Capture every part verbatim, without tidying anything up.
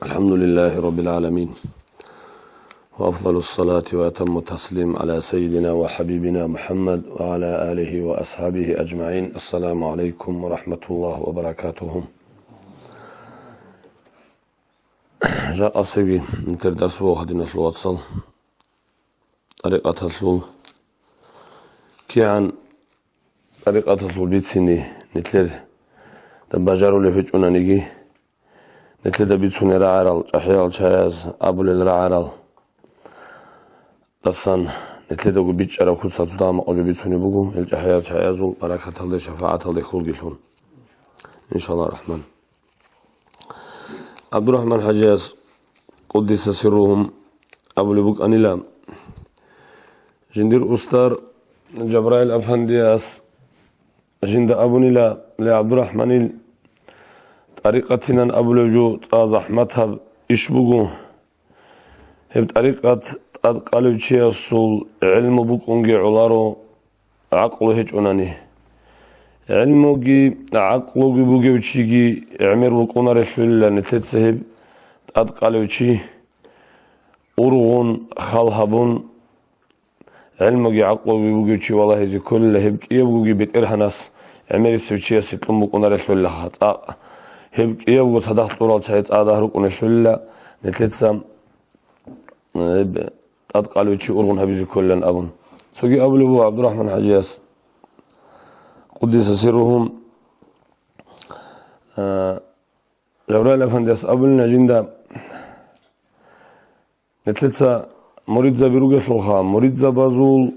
الحمد لله رب العالمين. وأفضل الصلاة وأتم التسليم على سيدنا وحبيبنا محمد وعلى آله وأصحابه أجمعين. السلام عليكم ورحمة الله وبركاته. Жакъасеги интер дарс буго, диналъул вацал, тӀарикъаталъул. КигӀан тӀарикъаталъул бицине нилъер бажарулеб гьечӀонаниги, нилъеда бицунел рагӀарал чӀахӀиял чагӀаз абулел рагӀарал дасан нилъедаго бичӀчӀараб куцалъ цо дагьа макъ жо бицунеб буго, гьел чӀахӀиял чагӀазул баракаталде, шафагӀаталде хьулгилъун, иншаллагь рахман. ГӀабдурахман ХӀажияс, къуддиса сирругьу, абулеб букӀанила, жиндир устар Жабраил афандияс жинда абунила: «Ле, ГӀабдурахманил, тӀарикъатилан абулев жо цӀа захӀматаб иш буго. Гьеб тӀарикъат тӀадкъалев чиясул гӀилму букӀунги гӀоларо, гӀакълу гьечӀонани. ГӀилмуги гӀакълуги бугев чиги гӀемер вукӀунарелъулила нилъеца гьеб тӀадкъалев чи, ургъун, хал гьабун, гӀилмуги гӀакълуги бугев чи валагьизе кколила, гьеб кӀиябгоги БетӀергьанас гӀемерисев чиясе кьун букӀунарелъулилаха цӀакъ. Гьеб кӀиябго цадахъ кьурал чагӀи цӀадагь рукӀунелъулила, нилъеца гьеб тӀадкъалев чи ургъун гьабизе кколилан», — абун. Цоги абулеб буго ГӀабдурахман ХӀажияс, къуддиса сирругьу, а, Жабраил афандияс абулина жинда: «Нилъеца муридзаби ругелъулха, муридзабазул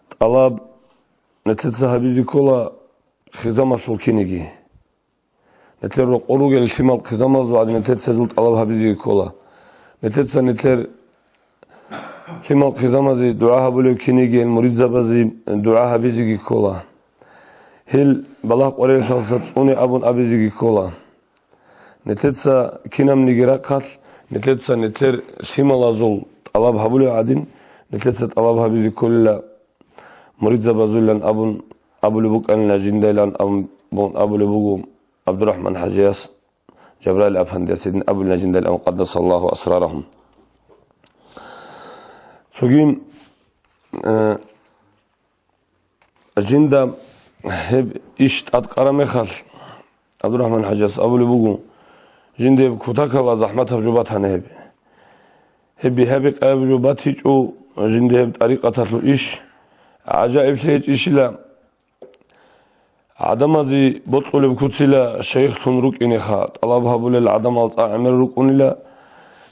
тӀалаб нилъеца гьабизе ккола хизамалъул киниги. Нилъер рокъор ругел лъимал хизамазул гӀадин нилъеца гьезул тӀалаб гьабизеги ккола. Нилъеца нилъер лъимал хизамазе дугӀа гьабулев кинигиян муридзабазе дугӀа гьабизеги ккола. Гьел балагь-къварилъалдаса цӀуне абун абизеги ккола. Нилъеца кинабниги рахъалъ, нилъеца нилъер лъималазул тӀалаб гьабулев гӀадин, нилъеца тӀалаб гьабизе кколила муридзабазулилан», — абун абулеб букӀанила жиндайилан абун абулеб буго ГӀабдурахман ХӀажияс. Жабраил афандияс гьедин абулина жиндал ам къаддасаллагьу асрарагьум. Цоги, э, жинда гьеб иш тӀадкъараб мехалъ, ГӀабдурахман ХӀажияс абулеб буго, жинда гьеб кутакала захӀматаб жо батана гьеб. Гьеб бихьа-бикъаяб жо батичӀо, жинда гьеб тӀарикъаталъул иш гӀажаиблъи гьечӀищила. ГӀадамазе бокьулеб куцила шайихлъун рукӀинеха, тӀалаб гьабулел гӀадамал цӀа гӀемер рукӀунила,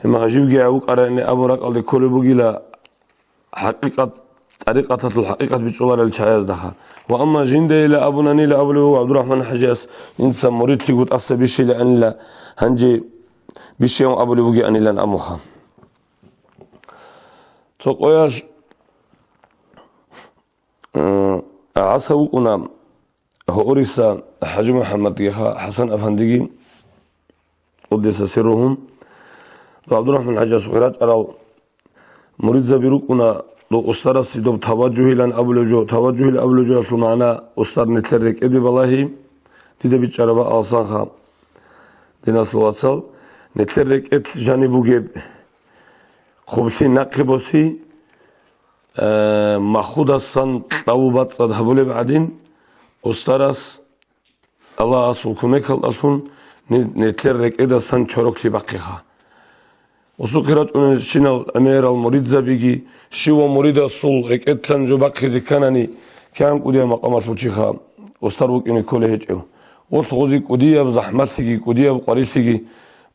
гьеб гьажибги гӀев вукӀарайни абун ракӀалде кколеб бугила, хӀакъикъат, тӀарикъаталъул хӀакъикъат бичӀчӀуларел чагӀаздаха. Ва амма жиндайила абунанила абулеб буго ГӀабдурахман ХӀажияс, инца муридлъиго тӀаса бищилаанила, гьанже бищеян абулеб бугеанилан абунха. Цо къоялъ Э, гӀаса вукӀуна гьориса ХӀажи МухӀаммадгиха ХӀасан афандиги, къуддиса сирругьу. ГӀабдурахман ХӀажияс гъирачӀарал муридзаби рукӀуна, дов устарасе доб таваджугьилан абулев жо. Таваджугьил абулев жоялъул магӀна устар нилъер рекӀеде балагьи, дида бичӀчӀараб алсанха, диналъул вацал, нилъер рекӀелъ жаниб бугеб хъублъи нахъе боси, э, махудасан кьаву бацӀцӀад гьабулеб гӀадин, устарас Аллагьасул кумекалдалъун ни-, нилъер рекӀедасан чороклъи бахъиха. Усухъе рачӀунел щинал гӀемерал муридзабиги, щивав муридасул рекӀелъан жо бахъизе кканани, кигӀан кӀудияб макъамалъул чиха устар вукӀине кколей гьечӀев. Гъолъ гъози кӀудияб захӀмалъиги, кӀудияб къварилъиги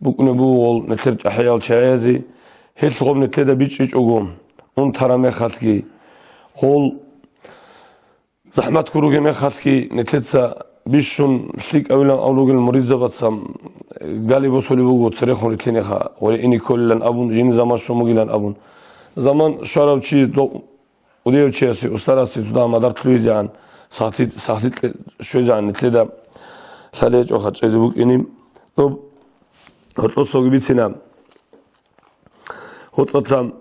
букӀунеб буго гъол нилъер чӀахӀиял чагӀазе, гьелъ гъоб нилъеда бичӀчӀичӀого, унтараб мехалъги, гъол захӀмат гуруге мехалъги, нилъеца бищун лъикӀавилан авлугел муридзабаца гали босулеб буго церехун ритлъинеха, гъоре ине кколилан абун, жин заман щун бугилан абун. Заман щварав чи дол-, кӀудияв чиясе, устарасе цо дагьа мадар лъугьизегӀан, сахлъи-, сахлъи кье-, щвезегӀан нилъеда лъалеб гьечӀоха чӀезе букӀине. Доб гьоркьосаги бицина. ГьоцӀалъа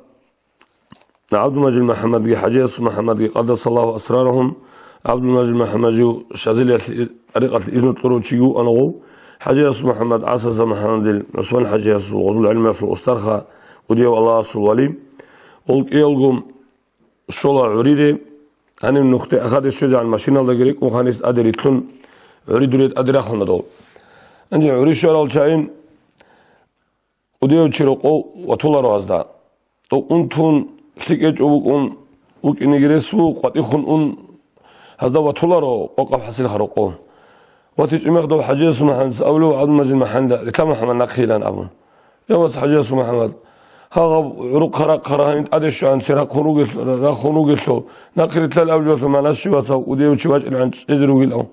ГӀабдулмажид МухӀаммадги ХӀажияс МухӀаммадги, къаддасаллагьу асрарагьум, ГӀабдулмажид МухӀаммад жив Шазилиялъе, тӀарикъалъе изну кьурав чиги вукӀана гъов, ХӀажияс МухӀаммад, ГӀасаса МухӀаммадил, ГӀусман ХӀажиясул гъозул гӀилмуялъул устарха, кӀудияв Аллагьасул вали, гъол кӀиялго щола гӀурире, гьанив нухде ахаде щвезегӀан машиналдаги рекӀун ханис тӀаде рилълъун, гӀури дуре тӀаде рахуна дол. Гьанже гӀури щварал чагӀи кӀудияв чи рокъов ватуларо гьазда. Дов унтун лъикӀ гьечӀо букӀун, вукӀинеги рес ву, къватӀихун ун, гьазда ватуларо къокъаб хӀасил харукъо. ВатичӀеб мехалъ дов ХӀажияс МухӀаммадица абулев, ГӀабдулмажид МухӀаммада, рилълъа МухӀаммад нахъе йилан абун. Я вас, ХӀажияс МухӀаммад, гьагъаб гӀурухъ рахъ-, рахъарагьанин тӀаде щван церахъун ругелъ-, рахун ругелъул, нахъе рилълъал абжуялъул магӀна щивасав кӀудияв чи вачӀинегӀан чӀезе ругилав?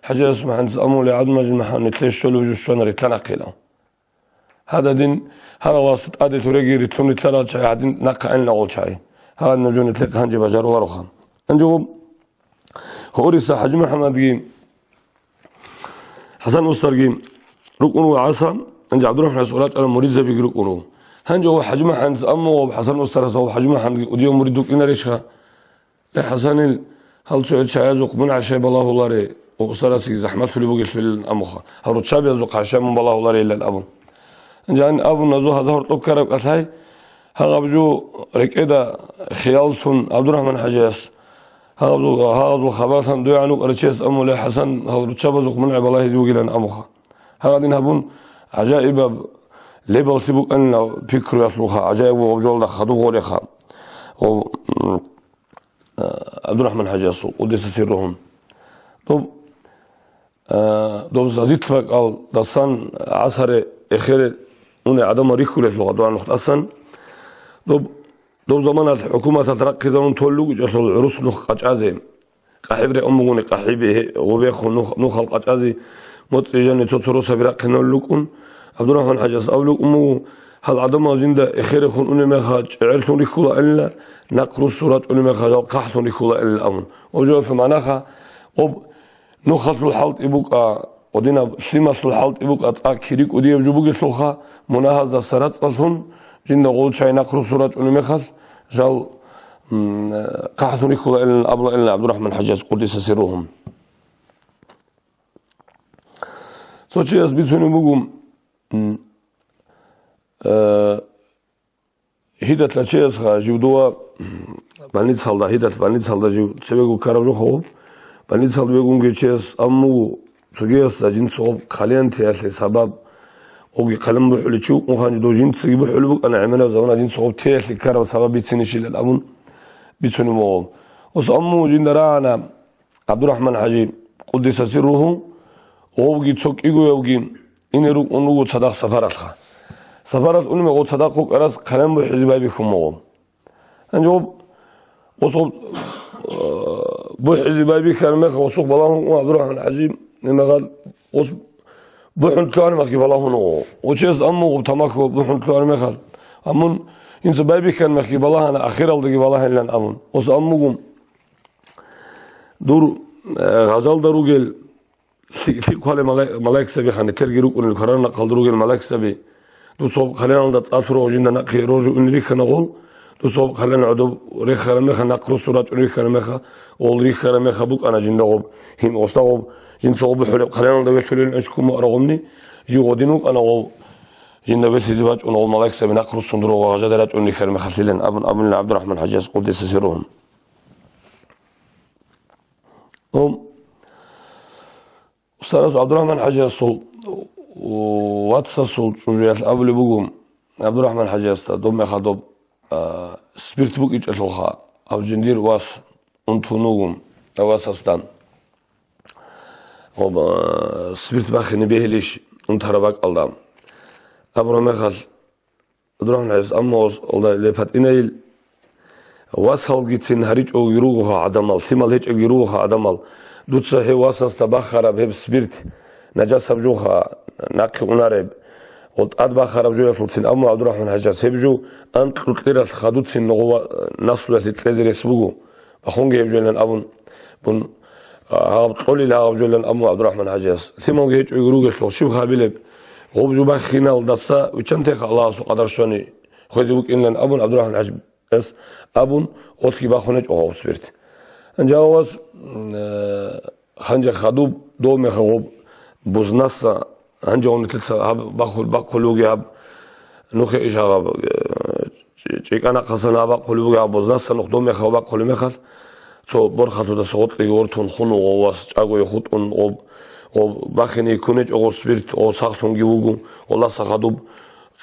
ХӀажияс МухӀаммадица абуна, ГӀабдулмажид МухӀаммад, нилъее щолеб жо щвана, рилълъа нахъе йилан. Гьададин гьаралас тӀаде туреги рилълъун рилълъарал чагӀи гьадин нахъа гӀенила гъол чагӀи. Гьагъадин жо нилъехъ гьанже бажарулароха. Гьанже гъоб гьориса ХӀажимухӀаммадги ХӀасан устарги рукӀун руго ГӀаса, гьанже ГӀабдурахӀманас урачӀарал муридзабиги рукӀун руго. Гьанже гъоб ХӀажимухӀаммадица абун, гъоб ХӀасан устарас гъоб ХӀажимухӀаммадги кӀудияв мурид вукӀинарищха? Ле, ХӀасанил, гьал цо гьел чагӀазухъ мун гӀащай балагьуларе, устарасеги захӀмалъулеб бугелъулилан абуха, гьал руччабазухъ гӀащай мун балагьуларейилан абун. Жан абун назу гьаза гьоркьоб ккараб кӀалъай, гьагъаб жо рекӀеда хияллъун ГӀабдурахӀман ХӀажияс, гьагъаб-, гьагъазул хабарлъан дугӀан вукӀарав чияс абун, ле, ХӀасан, гьал руччабазухъ мун гӀай балагьизе вугилан абуха. Гьагъадин гьабун, гӀажаибаб лебаллъи букӀанила пикруялъулха, гӀажаиб вугъаб жолда хадуб гъореха. Гъов, м, ГӀабдурахӀман ХӀажиясул, къуддиса сирругьу. Доб, а, доб зазит бакӀалдасан гӀасаре эхере уне гӀадамал рихьулелъулха дугӀа нухдасан. Доб, доб заманалъ хӀукуматалъ рахъизавун толлугучӀалъул гӀурус нух къачӀазе. КъахӀиб регӀун бугони, къахӀиб гье-, гъубехун нух-, нухал къачӀазе моцӀи жанни цо-цо росаби рахъиналел рукӀун, ГӀабдурахӀман ХӀажияс абулукӀун буго, гьал гӀадамал жинда эхерехун унеб мехалъ чӀегӀерлъун рихьулаанила, нахъ руссун рачӀунеб мехалъ жал хъахӀлъун рихьулаанила абун. Гъоб жоялъул магӀнаха, гъоб нухалъул хӀалтӀи букӀа, гъодинаб лъималъул хӀалтӀи букӀа, цӀакъ кири кӀудияб жо бугелъулха, мунагьаздаса рацӀцӀалъун, жинда гъол чай нахъ руссун рачӀунеб мехалъ, жал, м, хъахӀлъун рихьулаанилан абулаанила ГӀабдурахӀман ХӀажияс, къуддиса сирругьу. Цо чияс бицунеб буго, м, э, гьидалъ чиясха жив дова, м, больницалда, гьидалъ больницалда жив цевего ккараб жо хъо. Больницалда вегунги чияс абун буго, цогиясда жинцагъоб хъалиянтиялъе сабаб, гъоги хъалиян бухӀулев чи вукӀун ханчӀ дов жинцаги бухӀулеб букӀана, гӀемераб замана жинцагъоб теялъе ккараб сабаб бицинищилан абун бицунеб буго. Ос абун буго жинда рагӀана ГӀабдурахӀман ХӀажи, къуддиса сирругьу, гъовги цо кӀигоявги ине рукӀун руго цадахъ сапаралъха. Сапаралъ унеб гъов цадахъ вукӀарас хъалиян бухӀизе байбихьун буго. Гьанже гъоб, ос гъоб, э, бухӀизе байбихьараб мехалъ, осухъ балагьун ГӀабдурахӀман ХӀажи, гьеб мехалъ ос бухӀун лъугьараб мехги балагьун вуго. Ос чияс абун буго тамахьу бухӀун лъугьараб мехалъ. Амун инца байбихьараб мехги балагьана, ахиралдаги балагьанилан абун. Ос абун буго, дур, э, гъазалда ругел Лъи-, лъикӀ кколел малай-, малаикзаби ха, нилъерги рукӀунел кваранахъалда ругел малаикзаби. Дуца гъоб хъалияналда цӀа лъурав жинда нахъе рожу ун рихьана гъол. Дуца гъоб хъалиял гӀодоб рехараб мехалъ, нахъ руссун рачӀун рихьараб мехалъ, гъол рихьараб мехалъ букӀана жинда гъоб. Гьим, осда гъоб, жинца гъоб бухӀулеб хъалияналда велъулел анчӀго муъарагъумни, жив гъодин вукӀана гъов. Жинда велъизе бачӀун гъол малаикзаби нахъ руссун дургъо гъажада рачӀун рихьараб мехалъилан абун, абунила ГӀабдурахӀман ХӀажияс, къуддиса сирругьу. Гьум, Устарас ГӀабдурахӀман ХӀажиясул вацасул чӀужуялъ абулеб буго, ГӀабдурахӀман ХӀажиясда доб мехалъ доб, а, спирт букӀинчӀелъулха, гьав жиндир вас унтун вуго, гьав васасда. Гьоб, а, спирт бахине бегьилищ унтараб бакӀалда? Абураб мехалъ, ГӀабдурахӀман ХӀажияс, амма ос-, олда ле ПатӀинайил васалгицин гьаричӀоги ругоха гӀадамал, лъимал гьечӀоги ругоха гӀадамал. Дуца гьев васасда бахараб гьеб спирт, нажасаб жуха, нахъе унареб, ва тӀад бахараб жоялъулцин, амма ГӀабдурахӀман ХӀажияс гьеб жо анкьго кьералъ хадуцин нугъва наслуялъе кьезе рес буго. Бахунги гьеб жойилан абун, бун, а, гьаб кьолел гьаб жойилан абун ГӀабдурахӀман ХӀажияс. Лъималги гьечӀого ругелъул, щиб гьабилеб? Гъоб жо бахиналдаса виччантеха Аллагьасул къадар щвани хвезе вукӀинилан абун ГӀабдурахӀман ХӀажияс абун, гъолъги бахун гьечӀо гъоб спирт. Гьанже гьав вас, м, э, ханже хадуб дов меха гъоб бузнаса Гьанже гъоб нилъеца гьаб бахъул-, бахъулев бугеб гьаб нухе иш гьаб, э, чӀ-, чӀикӀанахъасан гьаб бахъулев бугеб гьаб бознаса нух доб мехалъ бахъулеб мехалъ, цо борхалъудаса гъоркьги вортун хун вуго вас, чӀагоги хутӀун, гъоб, гъоб бахине ккунечӀо гъос спирт, гъос сахлъунги вуго, гъоласа хадуб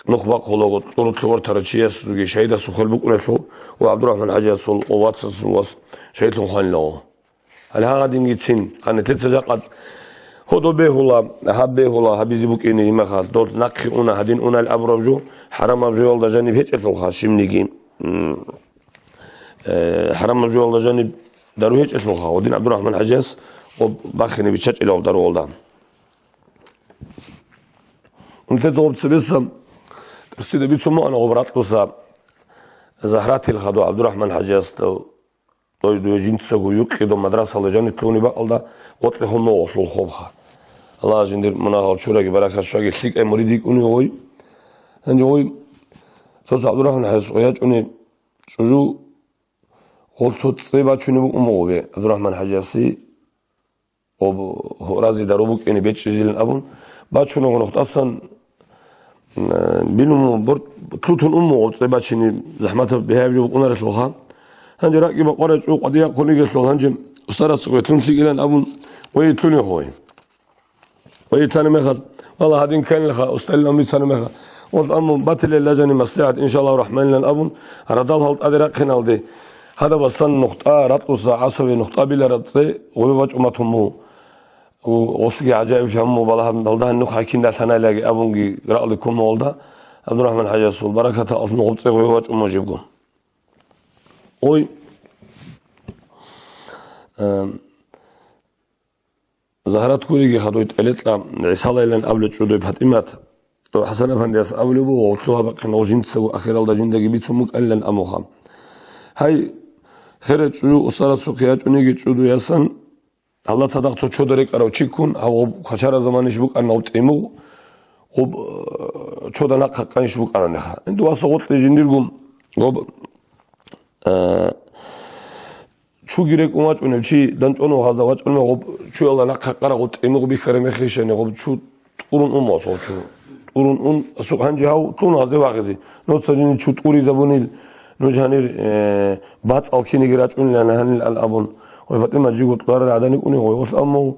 нух бахъулаго, тӀурулъ вортарав чиясулги шагьидасул хвел букӀунелъул ва ГӀабдурахӀман ХӀажиясул ва вацасул вас шагьидлъун хванила гъо. Гьале гьагъадингицин, гьанетеца жакъа гьодо бегьула, гьаб бегьула, гьабизе букӀине имахалъ, дол нахъе уна, гьадин унал абураб жо, хӀарамаб жоялда жаниб гьечӀелъулха щибниги. М, э, хӀарамаб жоялда жаниб дару гьечӀелъулха, гьадин ГӀабдурахӀман ХӀажияс гъоб бахине биччачӀила гъоб даруялда. Унтеца гъоб цебеса, тӀурсида бицун мугӀана гъоб ракьуса Загьратил хадув ГӀабдурахӀман ХӀажиясда. Дой дуе жинцаго юкъидал мадрасалда жаниб лъугьунеб бакӀалда гъоркье хун мугъ гъолъул хобха. Аллагь жиндир мунагьал чураги баракат щваги лъикӀай мурид йикӀунев гъой. Гьанже гъой цо ГӀабдурахӀман ХӀажияс гъой ячӀунеб чӀужу гъол цо цӀе бачунеб букӀун буго ве ГӀабдурахӀман ХӀажиясе. Гъоб гьуразе дару букӀине бечӀчӀизилан абун, бачуна гъо нух тӀасан, э, билун бор-, лъутун умму гъоб цӀе бачине захӀматаб бигьаяб жо букӀунарелъулха. Гьанже ракӀги бакъварай чӀул къвадияхъун йигелъул, гьанже устарас гъветлъун лъикӀилан абун, гъой итлъуни гъой. Гъой итлъани мехалъ, вала гьадин кканилха, устарилан бицани мехалъ, гъол амму батилел лажани маслигӀат, иншаллагьу рахӀманилан абун, радал гьал тӀаде рахъиналде, гьадабасан нухтӀа, ракьуса гӀасаве нухтӀа билараб цӀе гъобе бачӀун батун буго. Гъолъги гӀажаиблъи гьамун балагьаб, балдагьан нух хӀакимдалъаналаги абунги ракьалде ккун мугъалда, ГӀабдурахӀман ХӀажиясул баракаталъун гъоб цӀе гъобе бачӀун мун жибго. Ой, э, Загьрат гуриги хадуй тӀелетӀа ГӀисалайилан абулеб чӀудуй ПатӀимат, ХӀасан-афандияс абулеб буго, гъолъугьа бахъин гъол жинцаго ахиралда жиндаги бицун букӀанилан абунха. Гьай, херай чӀужу устарасухъе ячӀунеги чӀудуясан, Аллагь цадахъ цо чода рекӀарав чи ккун, гьав гъоб квачараб заманищ букӀана гъоб тӀимугъ, гъоб, э, чода нахъа къанищ букӀараниха. Инду васа гъоркье жиндирго гъоб, э, чуги рекӀун вачӀунев чи, данчӀванав гъазда вачӀунев гъоб чуялда нахъа къара гъоб тӀимугъ бихьараб мехишани гъоб чу тӀурун ун вацал чу. ТӀурун ун, асукъ гьанже гьав лъун гьазде вагъизе. Нуца жини чу тӀуризабунил, нуж гьанир, э, бацӀал кинеги рачӀунилан гьанил ал абун. Гъой ПатӀимат жиго тӀурарал гӀадан йикӀуни гъой. Гъолъ амма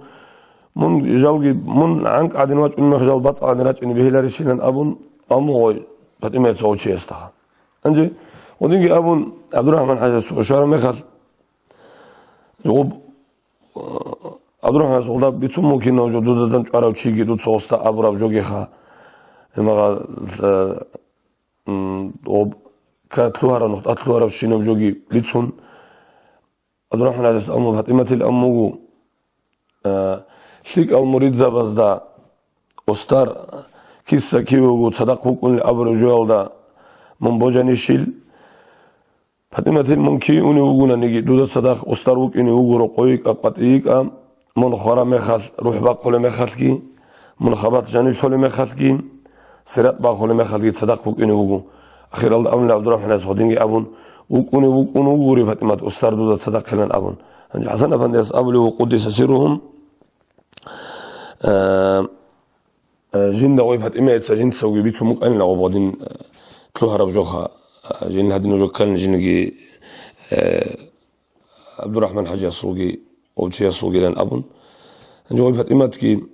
мун жалги, мун гӀанкӀ гӀадин вачӀун мех жал бацӀал гӀадин рачӀине бегьиларищилан абун, амма гъой ПатӀимат цо гъов чиясдаха. Гьанже гъодинги абун, ГӀабдурахӀман ХӀажияс гъой щвараб мехалъ, гъоб ГӀабдурахӀман, гъолда бицун мун кинав жо дуда данчӀварав чиги дуца гъосда абураб жогиха. Имагъа, э, м, гъоб ка лъугьарав, нухтӀа лъугьарав щинав жоги бицун. ГӀабдурахӀман ГӀалияс амма ПатӀиматил аммугу, э, лъикӀал муридзабазда устар киса кивего цадахъ вукӀунел абураб жоялда мун божанищил? ПатӀиматил мун киве унев вугонаниги, дуда цадахъ устар вукӀине вуго рокъой йикӀа, къватӀи йикӀа, мун хвараб мехалъ, рухӀ бахъулеб мехалъги, мун хабат жанив лъолеб мехалъги, сират бахулеб мехалъги цадахъ вукӀине вуго. Ахиралда абунила ГӀабдурахӀманас гьодинги абун, вукӀунев вукӀун вугури ПатӀимат устар дуда цадахъилан абун. Гьанже ХӀасан-афандияс абулев вукъудиса сирругьум, э, Э, жинда гъой ПатӀимаца жинцаги бицун букӀанила гъоб гъадин, э, лъугьараб жоха, э, жин гьадин жо ккани жинги, э, ГӀабдурахӀман ХӀажиясулги, гъов чиясулгилан абун. Гьанже гъой ПатӀиматги,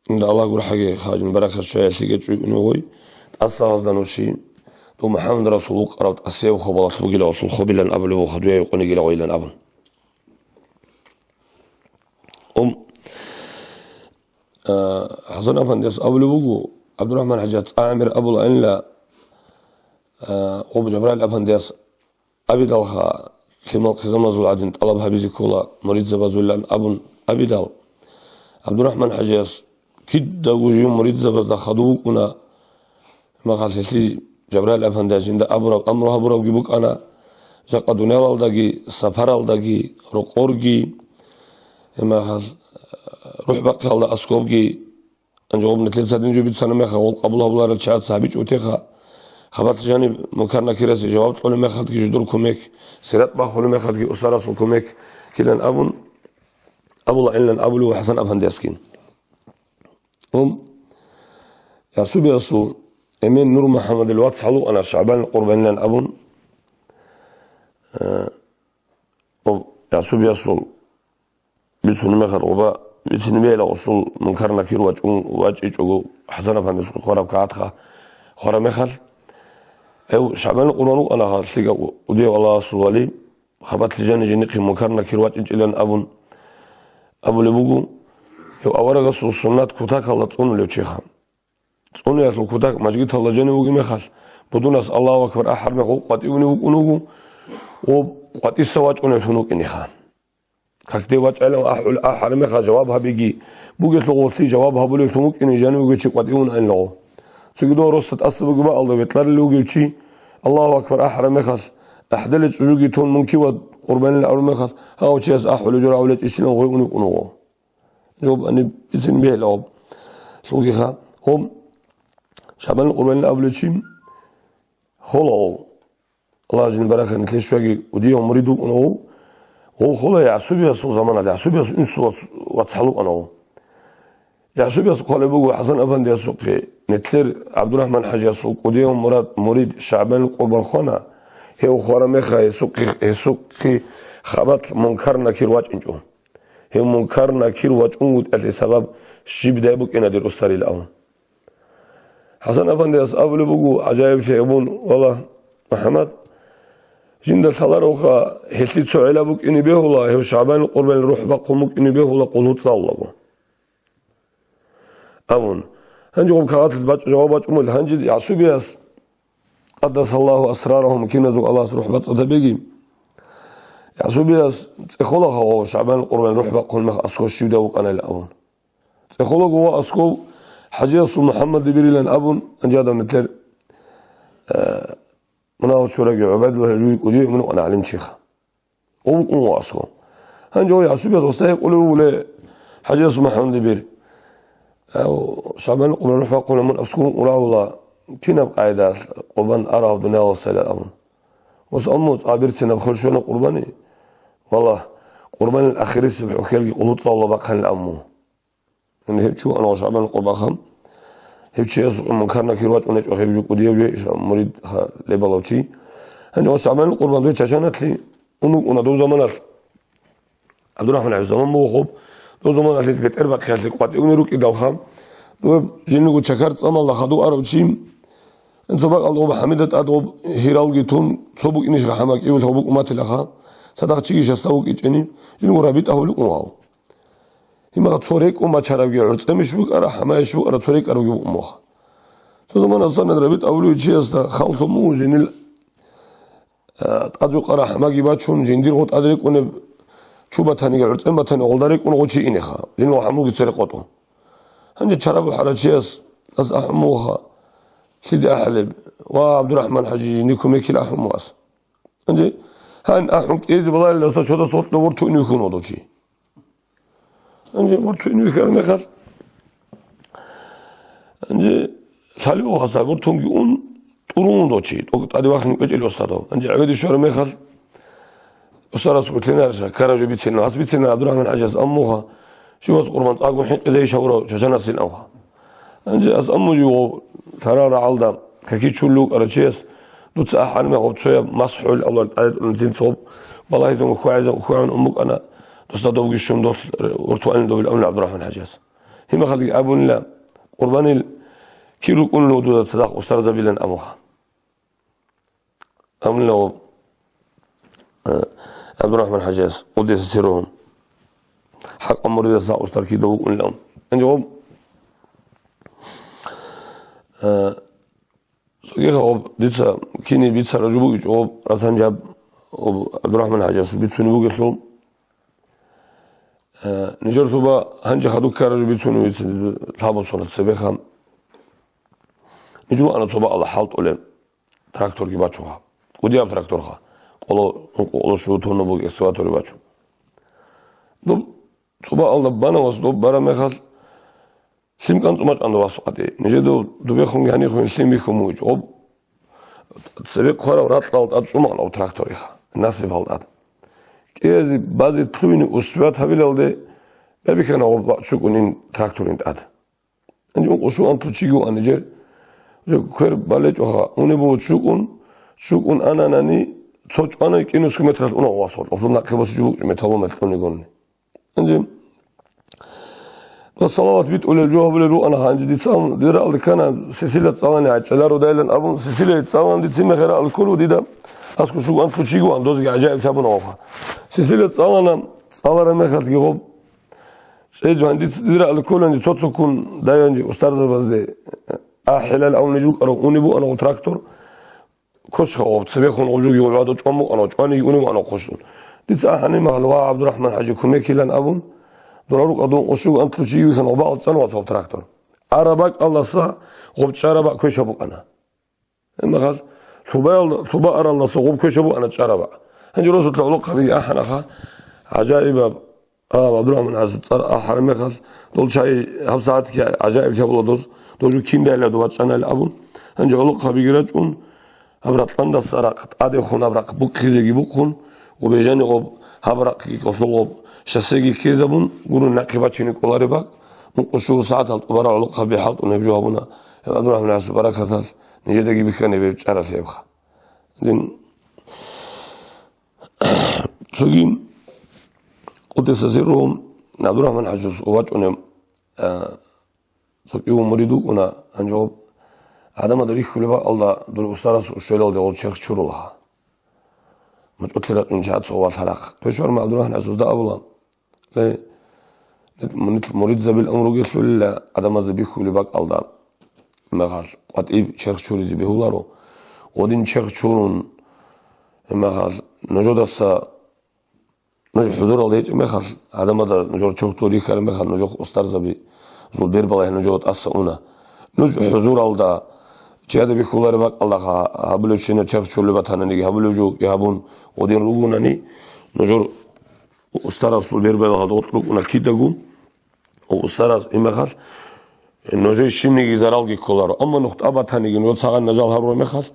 инда Аллагь гурхӀаги хажин баракат щваялъиги чӀугӀуни гъой, тӀаса гъазда нуши, дов МухӀаммад Расул вукъарав тӀасияб хобалалъ бугила гъолъул хобилан абулеб буха, дуе юкъунигила гъойлан абун. Ум, а, ХӀасан-афандияс абулеб буго, ГӀабдурахӀман ХӀажияс цӀа гӀемер абулаанила, а, гъоб Жабраил-афандияс абидалха, лъимал хъизамазул гӀадин тӀалаб гьабизе ккола муридзабазулилан абун абидал, ГӀабдурахӀман ХӀажияс кидаго жив муридзабазда хадув вукӀуна, Имахал гьелъи Жабраил-афандияс жинда абураб амру гьабурабги букӀана, жакъа дуниялалдаги, сапаралдаги, рокъорги, имахал рухӀ бахъиялда аскобги, анжи гъуб нилъеца дин жо бицана меха, гъол къабул гьабуларел чагӀаца гьабичӀо теха, хабалъ жаниб Мункар-Накирасе жаваб кьолеб мехалъги жидур кумек, сират бахулеб мехалъги устарасул кумек килан абун, абула гӀеллан абулев ХӀасан-афандиясги. Гьум, ЯгӀсубиясул эмен Нур МухӀаммадил вацгӀал вукӀана ШагӀбан къурбанилан абун, э, гьоб, ЯгӀсубиясул бицунеб мехалъ, гъоба бицине бегьила гъосул мункар-накир вачӀун, вачӀичӀого ХӀасан-афандиясухъе хвараб кагъатха хвараб мехалъ, гьев ШагӀбан къурбан вукӀана лъикӀав кӀудияв Аллагьасул вали, хабалъ жаниб жиндихъе мункар-накир вачӀинчӀилан абун абулеб буго, гьев аварагасул суннат кутакалда цӀунулев чиха. ЦӀуниялъул кутак мажгиталда жанив вугеб мехалъ, будунас Аллагьу акбар ахӀараб мехалъ къватӀивунев вукӀун вуго, ва къватӀиса вачӀуневлъун вукӀинеха. Какде вачӀайилан ахӀул-, ахӀараб мехалъ жаваб гьабиги, бугелъул гъорлъи жаваб гьабулевлъун вукӀине жанив вугев чи къватӀивун айилан гъо. Цоги дов росда тӀаса бугеб бакӀалда ветӀларилев вугев чи, Аллагьу акбар ахӀараб мехалъ, ахӀдала чӀужуги тун мункивад къурбанилан абураб мехалъ, гьав чияс ахӀулев жо гьавулев чӀищилан гъой унев вукӀун вуго. Жо гьаниб бицин бегьилан гьоб. Лъугиха. Гьоб ШагӀбан къурбанилан абулев чи хола гьов. Аллагь жин барахъе, нилъер щвеги кӀудияв мурид вукӀун гьов. Гьов хола ЯгӀсубиясул заманалъ, ЯгӀсубияс инсул вац-, вацгӀал вукӀана гьов. ЯгӀсубияс хъвалеб буго ХӀасан-афандиясухъе, нилъер ГӀабдурахӀман-хӀажиясул кӀудияв мурад, мурид ШагӀбан къурбан хвана, гьев хвараб мехалъ гьесухъе, гьесухъе хабалъ мункар-накир вачӀинчӀо. Гьев мункар-накир вачӀунгутӀиялъе сабаб щибдай букӀина дир устарилан абун. ХӀасан-афандияс абулеб буго гӀажаиблъи гьабун, валлагь, МухӀаммад, жинда лъаларавха, гьелъие цо гӀилла букӀине бегьула, гьев ШагӀбан къурбанил рухӀ бахъун букӀине бегьула къулгьу цӀалулаго. Абун. Гьанже гъоб кагъаталъ бачӀ-, жаваб бачӀун буго, гьанже ЯгӀсубияс, къаддасаллагьу асрарагьум, киназул Аллагьас рухӀ бацӀцӀадабеги, ЯгӀсубияс цӀехолаха гъов ШагӀбан къурбанил рухӀ бахъун мех аскӀов щивдай вукӀанайилан абун. ЦӀехолаго ва аскӀов ХӀажиясул МухӀаммадибирилан абун, гьанже гьадав нилъер, э, мунагьал чураги ГӀубайдуллагь жуги кӀудияв иман вукӀана гӀалимчиха. Гъов вукӀун ва аскӀов. Гьанже гьой ЯгӀсубияс гъосда гьикъулев вугев ХӀажиясул МухӀаммадибир. Ав, ШагӀбан къурбан рухӀ бахъуна мун аскӀов вукӀун равула, кинаб къайда къурбан арав дуниялалдасайилан абун. Гъос амму цӀабирцинаб хвел щвана къурбани. Валлагь, къурбанил ахирисеб хӀухьелги къулгьу цӀалула бахъанилан амму. Гьеб чи вукӀана ШагӀбан къурбанха. Гьев чияс мункар-накир вачӀунечӀо, гьеб жо кӀудияв жо, муридха лебалав чи. Гьанже ШагӀбан къурбан дой чачаналъе ун вукӀуна дов заманалъ. ГӀабдурахӀман ХӀажияс заман буго хоб. Дов заманалъе бетӀер бахъиялъе къватӀивуни рукӀидалха, дов жиндирго чакар цӀамалда хадув арав чи, цо бакӀалда гъоб ХӀамида тӀад гъоб гьиралги тун, цо букӀинищ рахӀмакӀивилха букӀун батилаха, цадахъ чиги щасда вукӀинчӀони, жиндирго рабитӀа гьавулев вукӀун вав. Гьимаха цо рекӀун бачарабги гӀурцӀемищ букӀара, хӀамаищ букӀара, цо рекӀарабги букӀун буха. Цо замана санан рабитӀа гьавулев чиясда хал лъун буго жиндир, а, тӀад юкъа рахӀмаги бачун, жиндирго тӀад рекӀунеб чу батаниги, гӀурцӀен батани, гъолда рекӀун гъо чи инеха, жиндирго хӀамулги цере къотӀун. Гьанже чара бухӀарав чияс ас ахӀун буха, лъиде ахӀулеб, ва, ГӀабдурахӀман-хӀажи, жиндир кумекил ахӀун бугас. Гьанже гьан ахӀун кӀизе балагьилалдаса чодас гъоркьа вортун вихьун вуго чи. Гьанже вортун вихьараб мехалъ, гьанже лъалев вахъаса вортунги ун, тӀурун вуго чи, тӀокӀ тӀаде вахине кӀвечӀел устадав. Гьанже гӀеведе щвараб мехалъ, устарас гӀутлъинарищ, ккараб жо бицина, гьас бицина ГӀабдурахӀман-хӀажияс аммуха, щивас къурбан цӀакъго хӀинкъизейищ гьавурав чачанасилан авха. Гьанже ас аммужи ва лъарал рагӀалда какичул рукӀарав чияс, дуца ахӀараб мехалъ гъоб цояб масхӀул авлар тӀаде тӀурун цинцин гъоб балагьизан хьвагӀизан хьвагӀун ун букӀана, досда добги щун дол вортуанин добил авнил ГӀабдурахӀман-хӀажияс. Гьимахалги абунила, къурбанил кир рукӀунила дуда цадахъ устарзабилан абуха. Амма, э, ГӀабдурахӀман-хӀажияс, къуддиса сирругьу, хӀакъа муридас гьав устар кида вукӀунилан. Гьанже гъоб, э, цогиха гъоб, дица кини бицараб жо бугичӀо гъоб, расанжаб гъоб ГӀабдурахӀман-хӀажияс бицунеб бугелъул, э, нижер лъуба гьанже хадуб ккараб жо бицунеб, лъабусуна цебеха. Ниж вуана цо бакӀалда хӀалтӀулеб. Тракторги бачуха. КӀудияб тракторха. Къоло, ункъо къоло щугу тонна буго экскаватор бачун. Доб цо бакӀалда бана ва доб бараб мехалъ, лъим кӀанцӀун бачӀана вас къватӀи. Нижеда дубехунги гьанихун лъим бихьун бугич. Гъоб цебе хъварав ракьалда тӀад чӀумаан гъоб тракториха. Насибалда тӀад. КӀиазе базе лъугьине усвят гьабилалде бебихьана гъоб чукӀунин тракторин тӀад. Гьанже ункъо щуан лъучиги ван нижер. Квер балечӀоха, унеб буго чукӀун, чукӀун ананани, цо чӀвана кӀинусго метралъ унагъ васгъулъ, гьелъул нахъе босичӀо букӀчӀо металло мел кьунигони. Гьанже ва салават битӀулел жо гьабулел руана гьанже дица абун, дир алкана Сесилия цӀалани гӀачӀалародайилан абун, Сесилия цӀалан дица мехера алкулу дида, аску щугу антлу чигуан, дозги гӀажаиблъи абуна ваха. Сесилия цӀалана, цӀалара мехалъги гъоб. ЧӀеж гьанже дица дира алкуланже цо-цоккун дайанже устарзабазде ахӀилал авни жукъарав уни буана гъо трактор. Кошха гъоб, цебехун гъоб жуги гъоб гӀадо чӀван букӀана, чӀваниги уни вана кошдун. Дица ахӀани магьал ва ГӀабдурахӀман ХӀажи кумекилан абун, дора рукъа дун къушуг антлу чи вихьан гъоба алцӀан вацал трактор. Ара бакӀалдаса гъоб чӀара бакӀ квеша букӀана. Гьеб мехалъ лъубаял-, лъуба аралдаса гъоб квеша букӀана чӀара бакӀ. Гьанже росулъа гӀолохъабиги ахӀанаха, гӀажаибаб. А, ГӀабдурахӀман ХӀажи цӀар ахӀараб мехалъ, дол чай гьабсагӀатги гӀажаиблъи гьабула доз, дол жо кин дайла дов вачӀанайилан абун, гьанже гӀолохъабиги рачӀун, гьаб ракьандаса ракъ тӀадехун, гьаб ракъ бухъизеги бухъун, гъубежани гъоб, гьаб ракъги кӀолъул гъоб шоссеги ккезабун, гуро нахъе бачине кӀолареб бакӀ, ункъо щуго сагӀатал тӀубараб гӀолохъаби хӀалтӀун гьеб жо гьабуна, гьеб ГӀабдурахӀман ХӀажи баракаталъ нижедаги бихьана гьеб чӀаралъи гьебха. Дин Цоги Къуддиса сирругьу ГӀабдурахӀман ХӀажияс вачӀунев, а, цо кӀиго мурид вукӀуна, гьанже гъоб гӀадамазда рихьулеб бакӀалда дур устарас щвелалде гъол черх чурулаха. МачӀулъи рачӀун чагӀаз цо валъарахъ. Пешварма ГӀабдурахӀман ХӀажиясда абула: Ле, нилъ муридзабил амру гьелъулила гӀадамазда бихьулеб бакӀалда, мехалъ къватӀиб черх чуризе бегьуларо. Гъодин черх чурун, мехалъ нужедаса, нуж хӀузуралда гьечӀеб мехалъ, гӀадамазда нужер чурхдул рихьараб мехалъ, нужехъ устарзабазул бер балагье нужеда тӀаса уна. Нуж хӀузуралда чияда бихьулареб бакӀалдаха гьабулев щинаб черх чурулеб батананиги, гьабулев жо гьабун гъодин ругунани, нужер устарасул бер балагьалда гъоркь рукӀуна кидаго, устарас имехалъ, нужее щибниги заралги кколаро. Амма нухтӀа батаниги, нуж цагъан нажал гьарураб мехалъ,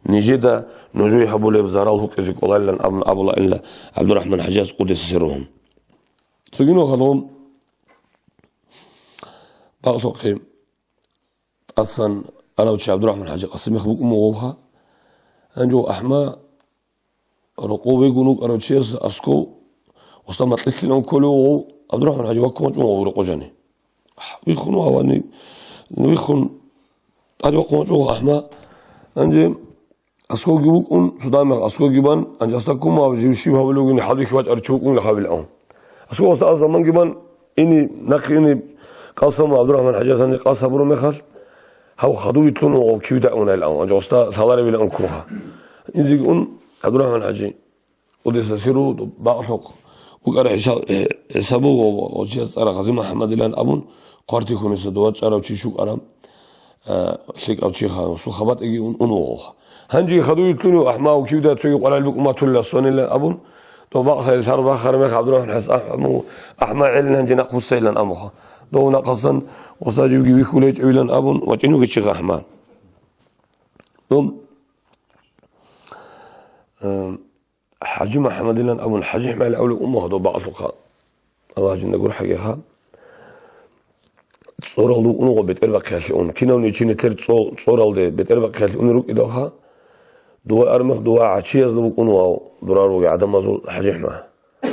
нижеда нужее гьабулеб зарал гьукъизе кӀоларилан абун абула илла ГӀабдурахӀман ХӀажияс Къуддиса сирругьу. Цоги нухалъ гъоб бакълъухъе тӀасан арав чи ГӀабдурахӀман ХӀажи Къасимихъ букӀун буго гъобха. Гьанже гъов АхӀма рокъов вегун вукӀарав чияс асков устар макьилъилан кколев гъов ГӀабдурахӀман ХӀажи ваккун вачӀун гъов рокъо жани. Виххун вавани, виххун тӀаде вахъун вачӀун гъов АхӀма. Гьанже Аскоги вукӀун, цо дагьаб мех аскоги бан, анжаста ккун ва жив щиб гьабулев вугин хӀалбихьи вачӀарав чи вукӀунила гьавилаан. Аскоги гъосда аз заманги бан, ини, нахъе ини, къасаму ГӀабдурахӀман ХӀажияс гьанже къас гьабураб мехалъ, гьав хадув витлъун ва гъов кивда унайилан, анжаста лъаларевилаан ккунха. Инзиги ун, ГӀабдурахӀман ХӀажи, Къуддиса сирругьу, бакълъухъ букӀараб хӀисаб-, хӀисабу ва, ва, ва чияс цӀара Гъази МухӀаммадилан абун, хъвартихьуниса дова чӀарав чи щукӀараб. А, лъикӀав чиха, гьесул хабатӀиги ун, ун вугъуха. Гьанже хадуй лъуни АхӀмав кивда цоги къварал букӀун батулила сонилан абун, дов бакълъи лъар бахараб мех ГӀабдурахӀман ХӀажияс АхӀмав, АхӀма гӀелин гьанже нахъ вуссайилан абуха. Дов нахъасан ва саживги вихьулечӀевилан абун вачӀинуги чиха АхӀма. Дов, э, ХӀажи МухӀаммадилан абун, ХӀажи ИхӀмаил абулев умугьа дов бакълъухъа. Аллагь жинда гурхӀагиха. ЦӀоралда вукӀун вуго бетӀербахъиялъе ун. Кинавниги чи нилъер цӀо-, цӀоралде бетӀербахъиялъе унел рукӀидалха, дова армех дова гӀачиязда вукӀун вав дурар руги гӀадамазул ХӀажи ИхӀма.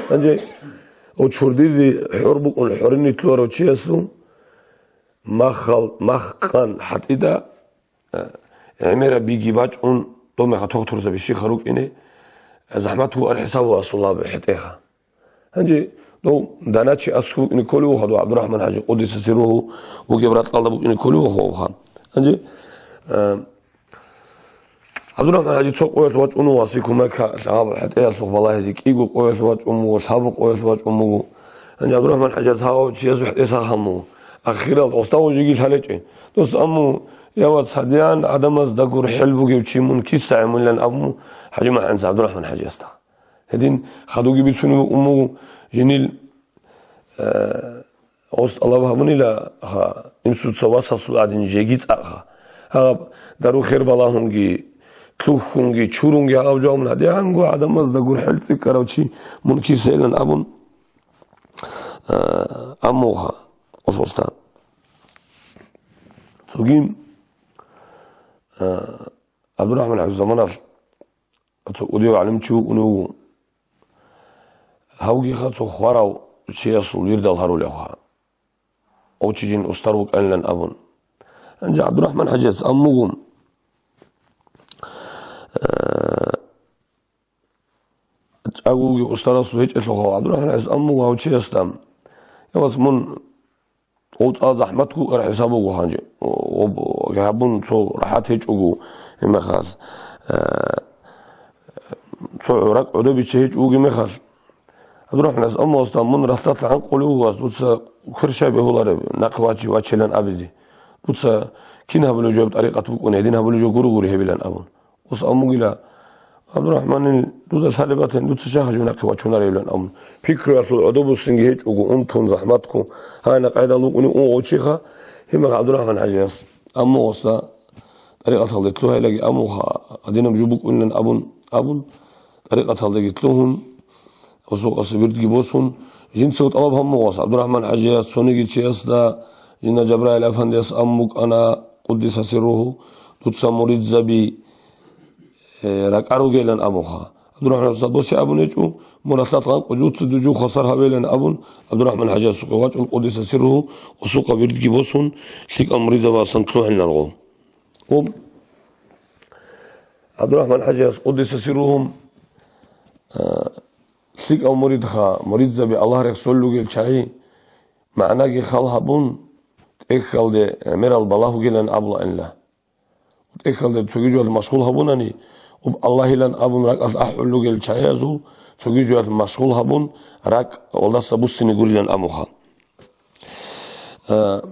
Гьанже, о, чурдизе хӀор букӀун хӀорин рилълъуарав чиясул махал-, мах къан хӀатӀида, э, гӀемераб биги бачӀун, дов меха тохтурзаби щиха рукӀине, э, захӀмат вугар хӀисабу асулаб хӀетӀеха. Гьанже дов даначи аскӀ букӀине кколев вуха, дов ГӀабдурахӀман ХӀажи Къуддиса сирругьу вугеб ракьалда букӀине кколев вуха вуха. Гьанже, э, ГӀабдурахӀман ХӀажи цо къоялъ вачӀун вуго, аскӀ кумек гьаб хӀетӀеялъухъ балагьизе, кӀиго къоялъ вачӀун вуго, лъабго къоялъ вачӀун вуго. Гьанже ГӀабдурахӀман ХӀажияс гьав чиясул хӀетӀе сахъан буго. Ахирал гъосда жиги лъалечӀе. Дос аму, я вац, гьадиян гӀадамазда гурхӀел бугев чи мун киса гӀемулилан абу ХӀажи МухӀаммад ГӀабдурахӀман ХӀажиясда. Гьедин хадуги бицунеб уму жинил, э, гъос тӀалаб гьабунила, ха, инсуца васасул гӀадин жеги цӀакъха. Гьаб дару хер балагьунги, лъухьунги, чурунги гьаб жаваб гьадиянго гӀадамазда гурхӀел цӀикӀкӀарав чи мун кисейилан абун, э, аммуха, осостан. Цоги, а, ГӀабдурахӀман ХӀажияс заманалъ цо кӀудияв гӀалимчи вукӀун вуго. Гьавгиха цо хварав чиясул вирдал гьарулевха, гьав чи жин устар вукӀанилан абун. Гьанже ГӀабдурахӀман ХӀажияс аммугу, э, чӀагоги устарасул гьечӀелъулха, ГӀабдурахӀман ХӀажияс аммугу гьав чиясда: «Я вас, мун гъов цӀа захӀмат гукъар хӀисаб буго гьанже, гьабун цо рахӀат гьечӀого гьеб мехалъ, э, цо гӀуракь гӀодобичи гьечӀо вугеб мехалъ». ГӀабдурахӀман ХӀажияс аммугу гьасда: «Мун ралъдалъ гӀанкъулев вуго, дуца квер щай бегьулареб, нахъе ваче, вачилан абизе? Дуца кин гьабулев жо гьеб тӀарикъат букӀуна, гьедин гьабулев жо гуро-гури гьебилан», абун. Ус аммугила, ГӀабдурахӀманил, дуда лъалеб батани, дуца щай гьабун нахъе вачунаревилан абун. Пикруялъул гӀодобуссинги гьечӀого, унтун захӀматго, гьанна къайдал вукӀунев ун гъов чиха, гьеб мехалъ ГӀабдурахӀман ХӀажияс аммугу гьасда тӀарикъаталде лъугьайлаги аммуха, гьадинаб жо букӀунилан абун, абун, тӀарикъаталдеги лъугьун, осукъаса вирдги босун, жинцаго тӀалаб гьабун буго гьас ГӀабдурахӀман ХӀажияс цониги чиясда, жинда Жабраил афандияс абун букӀана, къуддиса сирругьу, дуца муридзаби, э, ракӀа ругелан абунха. ГӀабдурахӀман ХӀажияс босе абун гьечӀо, мун ралъдалъ гӀанкъузе дуца дур жо хвасар гьабейилан абун, ГӀабдурахӀман ХӀажияс сухъе вачӀун, къуддиса сирругьу, осукъа вирдги босун, лъикӀаб муридзабасан лъугьинарго. Гьеб ГӀабдурахӀман ХӀажияс къуддиса сирругьу, а, лъикӀав муридха, муридзаби Аллагь рехсолел ругел чагӀи, магӀнаги хал гьабун, тӀехьалде гӀемерал балагьугилан абулаанила. ТӀехьалде цоги жоялъ машгъул гьабунани, гьеб Аллагьилан абун ракӀалъ ахӀулел ругел чагӀиязул цоги жоялъ машгъул гьабун, ракӀ гьелдаса буссине гурилан абунха. А,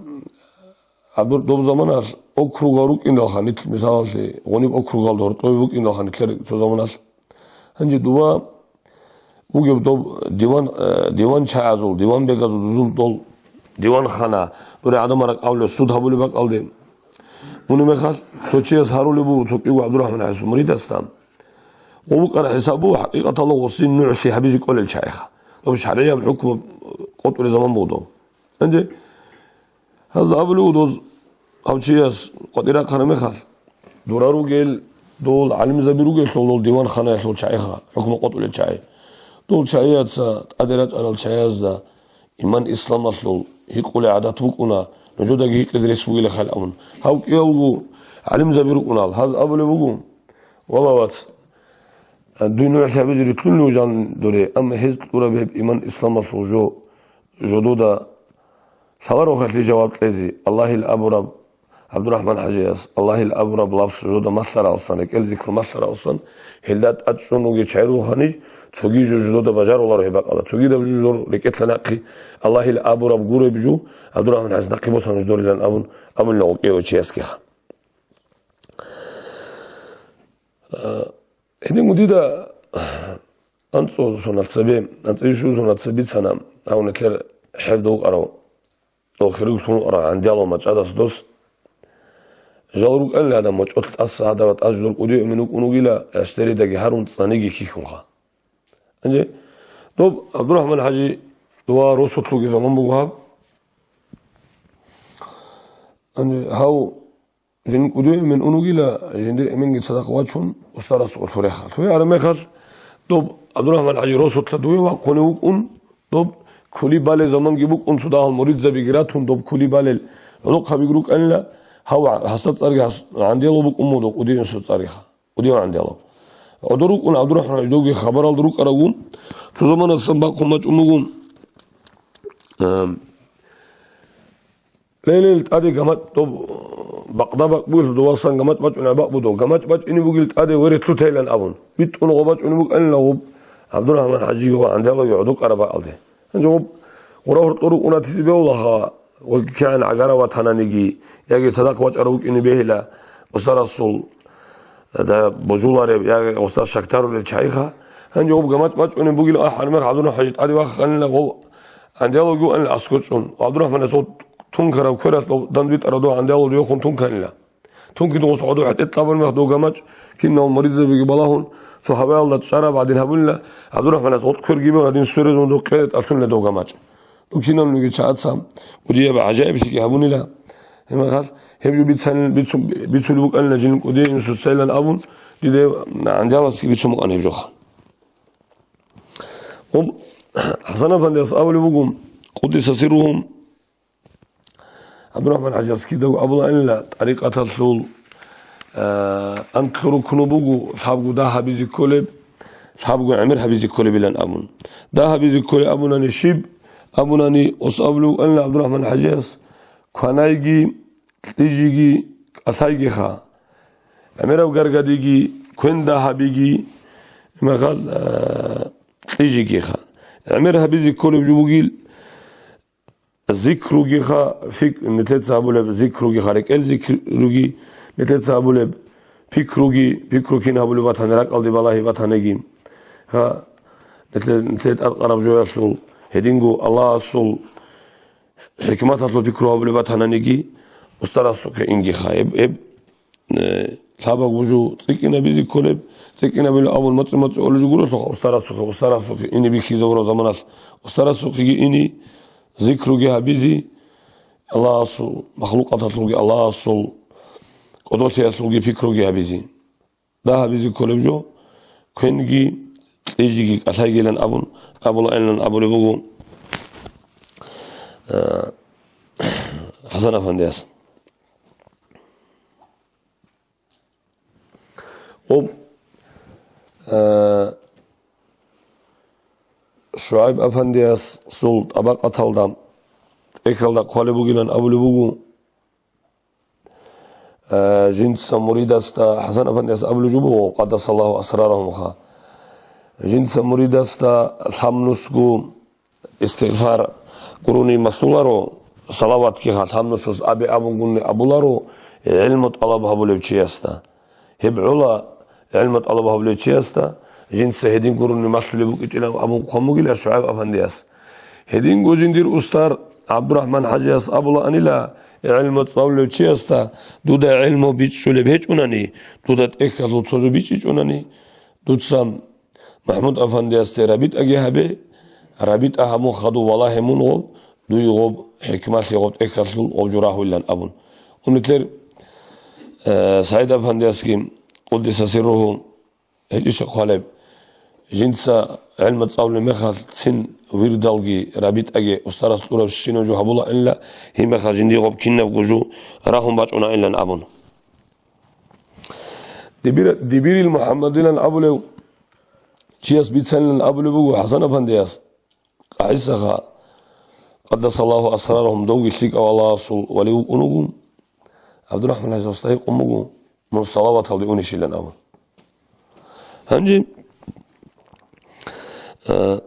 гьабур доб заманалъ округал рукӀиндалха нилъ, мисалалъе, гъуниб округалда гьоркьоб букӀиндалха нилъер цо заманалъ. Гьанже дова вугеб доб диван, э, диван чагӀазул, диван бегазул дузул дол диванхана, дуре гӀадамал ракӀалде суд гьабулеб бакӀалде. Мун мехалъ цо чияс гьарулеб буго цо кӀиго ГӀабдурахӀман ХӀажиясул муридасда. Гъов вукӀараб хӀисаб буго, хӀакъикъаталда гъосие нугӀлъи гьабизе кӀолел чагӀиха. Доб шаргӀияб хӀукму къотӀулеб заман буго доб. Гьанже гьазда абулеб буго доз, гьав чияс къватӀир рахъараб мехалъ, дора ругел, дол гӀалимзаби ругелъул дол диванханаялъул чагӀиха, хӀукму къотӀулел чагӀи. Дол чагӀияца тӀаде рачӀарал чагӀиязда иман-исламалъул гьикъулеб гӀадат букӀуна, нужедаги гьикъизе рес бугила хал абун. Гьав кӀиявго гӀалимзаби рукӀунал, гьаз абулеб буго: «Вала, вац, дуе нугӀлъи гьабизе рилълъунев жан дуре, амма гьез кьураб гьеб иман-исламалъул жо, жодода лъаларо хӀалъи жаваб кьезе, Аллагьил абураб, ГӀабдурахӀман ХӀажияс, Аллагьил абураб лафз жодода малъаралсан, рекӀел зикру малъаралсан, гьелда тӀад чӀун вугев чагӀи руханищ, цоги жо жодода бажаруларо гьеб бакӀалда, цогидаб жо жо рекӀелъа нахъе, Аллагьил абураб гуреб жо, ГӀабдурахӀман ХӀажияс нахъе босана жо дорилан», абун, абулеб буго кӀиявго чиясгиха. Гьединго дида анцӀго соналъ цебе, анцӀила щуго соналъ цебе бицана, гьав нилъер хӀердов вукӀарав, дол хирург лъун вукӀарав ГӀандиялов МачӀадас дос. Жал рукӀанила гьадин мочӀолъ тӀаса гьадаб тӀад жидер кӀудияв эмен вукӀун вугила, гӀестеридаги гьарун цӀаниги хьихьунха. Гьанже доб ГӀабдурахӀман ХӀажи дова росулъ вугеб заман буго гьаб. Гьанже гьав жиндир кӀудияв эмен ун вугила, жиндир эменги цадахъ вачун, устарас лъуреха. Лъугьараб мехалъ, доб ГӀабдурахӀман ХӀажи росулъа дуве вахъунев вукӀун, доб кули балел заманги букӀун, цо дагьал муридзабиги ратун, доб кули балел гӀолохъабиги рукӀанила, гьав гьасда цӀарги гьас ГӀандиялов букӀун буго, кӀудияв цо цӀаргиха, кӀудияв ГӀандиялов. ГӀодор рукӀун ГӀабдурахӀман ХӀажи довги хабаралда рукӀарав вугун, цо заманасан бахъун бачӀун бугун. Эм, Лелел тӀаде гамачӀ доб бакъда бакъ бугелъул довасан гамачӀ бачӀунеб бакъ буго. ГамачӀ бачӀине бугел тӀаде вере лъутайилан абун. БитӀун гъоб бачӀунеб букӀанила гъоб ГӀабдурахӀман ХӀажиги ва ГӀандияловги гӀодор рукӀараб бакӀалде. Гьанже гъоб гъура гьоркьор рукӀунатизе бегьулаха, ва кигӀан гӀагара ватананиги, яги цадахъ вачӀарав вукӀине бегьила, устарасул да божулареб, я гъосда щакдарулел чагӀиха. Гьанже гъоб гамачӀ бачӀунеб бугила ахӀараб мехалъ ГӀабдурахӀман ХӀажи тӀаде вахъанила гъов ГӀандияловги вуанила аскӀор чӀун. ГӀабдурахӀманас гъов тункараб квералъ дандбитӀарав дов ГӀандияловда йохун тунканила. Тункида гъос гӀодов хӀетӀе кьабун мехалъ дов гамачӀ, кинал муридзабиги балагьун, цо гьаваялда чӀараб гӀадин гьабунила, ГӀабдурахӀманас гъоркь кверги бегьун гьадин сверизун дов къере тӀалъунила дов гамачӀ. Дов киналниги чагӀаца кӀудияб гӀажаиблъиги гьабунила. Гьеб мехалъ Гьеб жо бицан-, бицу-, бицулеб букӀанила жинкъу дие инсуцайилан абун, дида гьеб гӀанжаласги бицун букӀана гьеб жоха. Гьеб ХӀасан Афандияс абулеб буго, къуддиса сирругьу, ГӀабдурахӀман ХӀажияс кидаго абулаанила, тӀарикъаталъул, э, анкьго рукну буго, лъабго дагь гьабизе кколеб, лъабго гӀемер гьабизе кколебилан абун. Дагь гьабизе кколеб абунани щиб, абунани ос абулев вукӀанила ГӀабдурахӀман ХӀажияс, кванайги, кьижиги, кӀалъайгиха. ГӀемераб гаргадиги, квен дагь гьабиги, мехалъ, э, кьижигиха. ГӀемер гьабизе кколеб жо бугил, зикругиха, фик-, нилъеца гьабулеб зикругиха, рекӀел зикруги, нилъеца гьабулеб пикруги, пикру кин гьабулеб батани, ракӀалде балагьи батаниги. Ха, нилъе-, нилъее тӀадкъараб жоялъул, гьединго Аллагьасул хӀикматалъул пикру гьабулеб батаниги, устарасухъе ингиха. Гьеб, гьеб Э, лъабаб жо цӀикӀкӀинабизе кколеб, цӀикӀкӀинабилан абун моцӀи-моцӀи олел жо гурелъулха устарасухъе, устарасухъе ине бихьизабураб заманалъ, устарасухъеги ине, зикруги гьабизе, Аллагьасул, махлукъаталъулги Аллагьасул кӀодолъиялъулги пикруги гьабизе. Дагь гьабизе кколеб жо, квенги, кьижиги, кӀалъайгилан абун, абулаанилан абулеб буго, э, ХӀасан Афандияс. Гьеб, э, ШугӀайб Афандиясул тӀабакъаталда, тӀехьалда хъвалеб бугилан абулеб буго, э, жинца муридасда ХӀасан Афандияс абулеб жо буго, къаддасаллагьу асрарагьумха. Жинца муридасда лъабнусго истигъфар гурони малъуларо, салаватги лъабнусус абе абунгунни абуларо, гӀилму тӀалаб гьабулев чиясда. Гьеб гӀола гӀилму тӀалаб гьабулев чиясда, жинца гьедин гурони малъулеб букӀинчӀилан абун хъван бугила ШугӀайб Афандияс. Гьединго жиндир устар ГӀабдурахӀман ХӀажияс абулаанила гӀилму цӀалулев чиясда, дуда гӀилму бичӀчӀулеб гьечӀунани, дуда тӀехьалъул цо жо бичӀчӀичӀунани, дуца МахӀмуд Афандиясде рабитӀаги гьабе, рабитӀа гьабун хадув валагье мун гъоб, дуе гъоб хӀикмалъе гъоб тӀехьалъул гъоб жо рагьуйилан абун. Унилъер, э, СагӀид Афандиясги, къуддиса сирругьу, гьечӀища хъвалеб, жинца гӀилму цӀалулеб мехалъ цин вирдалги рабитӀаги устарас кьурабщинаб жо гьабулаанила, гьеб мехалъ жиндие гъоб кинабго жо рагьун бачӀунаанилан абун. Дибир-, Дибирил МухӀаммадилан абулев чияс бицанилан абулеб буго ХӀасан Афандияс, ГӀисаха, къаддасаллагьу асрарагьум, довги лъикӀав Аллагьасул вали вукӀун вуго, ГӀабдурахӀман ХӀажиясда гьикъун буго, мун салаваталде унищилан абун. Гьанже, э,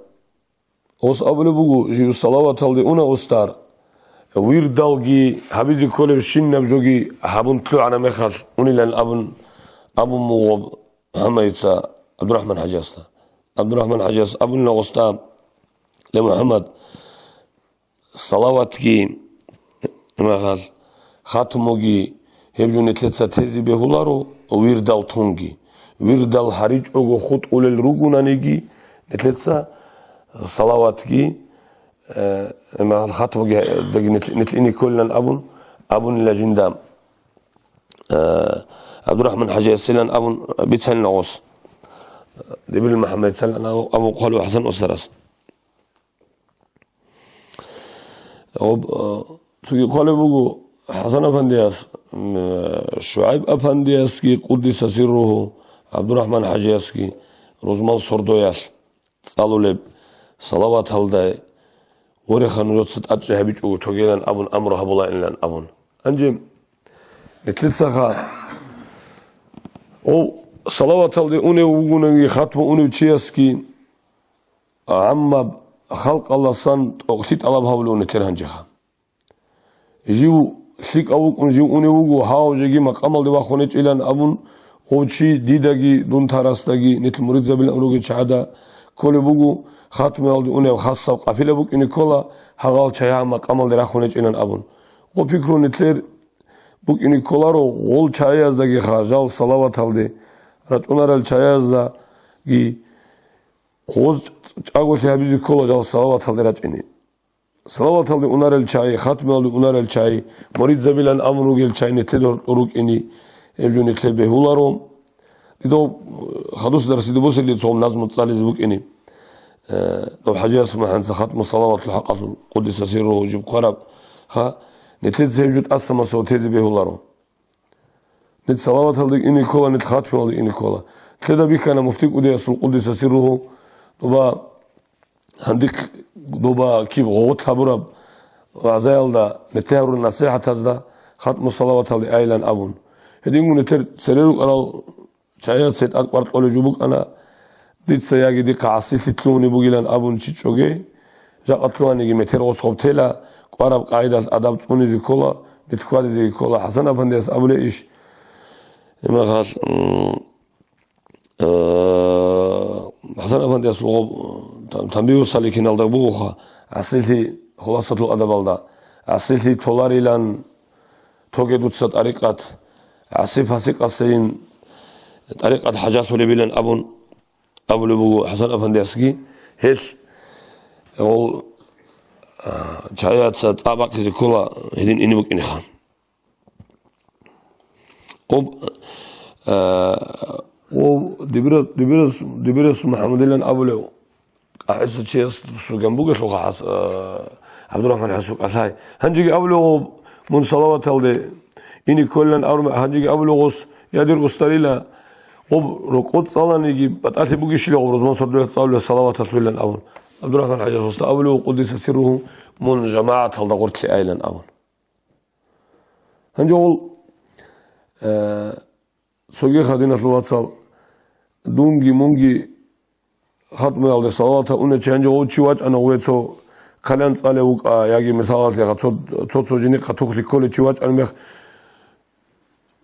Ос абулеб буго, жив салаваталде уна устар, вирдалги гьабизе кколебщинаб жоги гьабун лъугӀана мехалъ унилан абун, абун буго МухӀаммадица ГӀабдурахӀман ХӀажиясда. ГӀабдурахӀман ХӀажияс абунила гъосда: «Ле, МухӀаммад, салаватги, мехалъ, хатмуги гьеб жо нилъеца тезе бегьуларо, вирдал тунги. Вирдал гьаричӀого хутӀулел ругонаниги, нилъеца салаватги, э, мехалъ, хатмуги даги нилъ-, нилъ ине кколилан», — абун, абунила жинда, э, ГӀабдурахӀман ХӀажиясилан абун бицанила гъос. Дибирил МухӀаммадицалан абу-, абун хъвалев ХӀасан устарас. Гьоб, э, цоги хъвалеб буго ХӀасан Афандияс, м, э, ШугӀайб Афандиясги, къуддиса сирругьу, ГӀабдурахӀман ХӀажиясги рузман сордоялъ цӀалулеб салаваталда гъореха нужеца тӀадчӀи гьабичӀого тогилан абун амру гьабулаинилан абун. Гьанже нилъецаха, о, салаваталде унев вугонаги, хатму унев чиясги, гӀаммаб халкъалдасан тӀокӀлъи тӀалаб гьабулев унетер гьанжеха. Жив лъикӀав вукӀун жив унев вуго, гьав жеги макъамалде вахун гьечӀилан абун, гъов чи дидаги дун тарасдаги нилъ муридзабилан ругел чагӀада кколеб буго, хатмуялде унев хасаб къапила букӀине ккола, гьагъал чагӀи гьаб макъамалде рахун гьечӀилан абун. Гъо пикру нилъер букӀине кколаро, гъол чагӀияздаги хажал салаваталде рачӀунарал чагӀияздаги гъоз чӀаголъи гьабизе ккола жал салаваталде рачӀине. салаваталде унарел чагӀи, хатмиялде унарел чагӀи, муридзабилан абун ругел чагӀи нилъеда гьоркьор рукӀине, гьеб жо нилъее бегьуларо. Дида, э, хадус дарсида босилин цо назму цӀализе букӀине, э, дов ХӀажияс МухӀаммадица хатму салаватул хӀакъалъулъ, къуддиса сирругьу, жиб хъвараб, ха, нилъеца гьеб жо тӀаса-маса тезе бегьуларо. Нилъ салаваталде ине ккола, нилъ хатмиялде ине ккола. Нилъеда бихьана муфти кӀудиясул, къуддиса сирругьу, доба гьандихъ, доба киб гъогъулъ гьабураб вагӀзаялда, метер гьарурал насихӀатазда хатму салаваталде айилан абун. Гьединго нилъер цере рукӀарал чагӀияца тӀад кӀвар кьолеб жо букӀана. Дица яги дихъа гӀасилъи лъугьунеб бугилан абун чи чӀоге, жакъа лъугьаниги метер гъос гъоб тела, кӀвараб къагӀидалъ адаб цӀунизе ккола, битхьвадизеги ккола. ХӀасан Афандияс абулеб иш, имагьал, м, э, ХӀасан Афандияс гъоб, там, Танбигьу саликиналда бугоха, гӀасилъи, Хуласатул адабалда, гӀасилъи толарилан, тоге дуца тӀарикъат, гӀаси-пасикъасейин тӀарикъат хӀажалъулебилан абун, абулеб буго ХӀасан Афандиясги, гьелъ гъол, а, чагӀияца цӀа бахъизе ккола гьедин ине букӀинеха. Об, а, ов Дибира-, Дибирас-, Дибирас МухӀаммадилан абулев, КъагӀиса чияс суган бугелъулха ХӀас-, а, ГӀабдурахӀман ХӀасукалъай. Гьанжеги абулев гъоб мун салаваталде ине кколилан абураб, гьанжеги абулев гъос, я дир устарила, гъоб рокъо цӀаланиги батӀалъи бугищила гъоб рузман сордоялъ цӀалулел салаваталъулилан абун. ГӀабдурахӀман ХӀажияс гъосда абулев, къуддиса сирругьу, мун жамагӀаталда гъорлъи айилан абун. Гьанже гъол, э, Цоги хадиналъул вацал, дунги-мунги хатмуялде салаватал уначи гьанже гъов чи вачӀана гъуве цо калян цӀалев вукӀа, яги мисалалъе цо, цо-цо жиникъа тухлъи кколев чи вачӀана мех,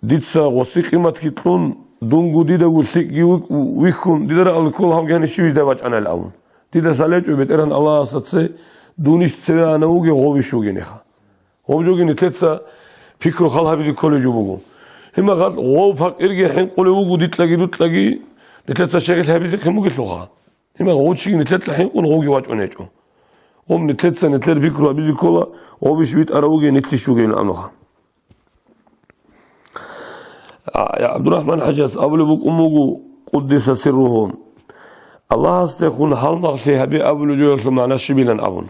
дица гъоси къиматги кьун, дунго дидаго лъикӀги вик-, вихьун, дида рагӀалде ккола гьавги гьанив щив жидай вачӀанайилан абун. Дида лъалечӀо, БетӀергьан Аллагьасда цее, дунищ цеве ана вугев гъовищ вугениха. Гъоб жоги нилъеца пикру хал гьабизе кколеб жо буго. Гьимагъад гъов пакъирги хӀинкъулев вуго дикьаги-дукьаги, нилъеца щегъил гьабизехъин бугелъулха. Гьимагъ гъов чиги нилъеца хӀинкъун гъовги вачӀун гьечӀо. Гъоб нилъеца нилъер пикру гьабизе ккола, гъовищ витӀарав вугев, нилъищ вугевин абунха. А, я ГӀабдурахӀман ХӀажияс абулеб букӀун буго, къуддиса сирругьу, Аллагьасдехун гьалмагълъи гьабе абулеб жоялъул магӀна щибилан абун.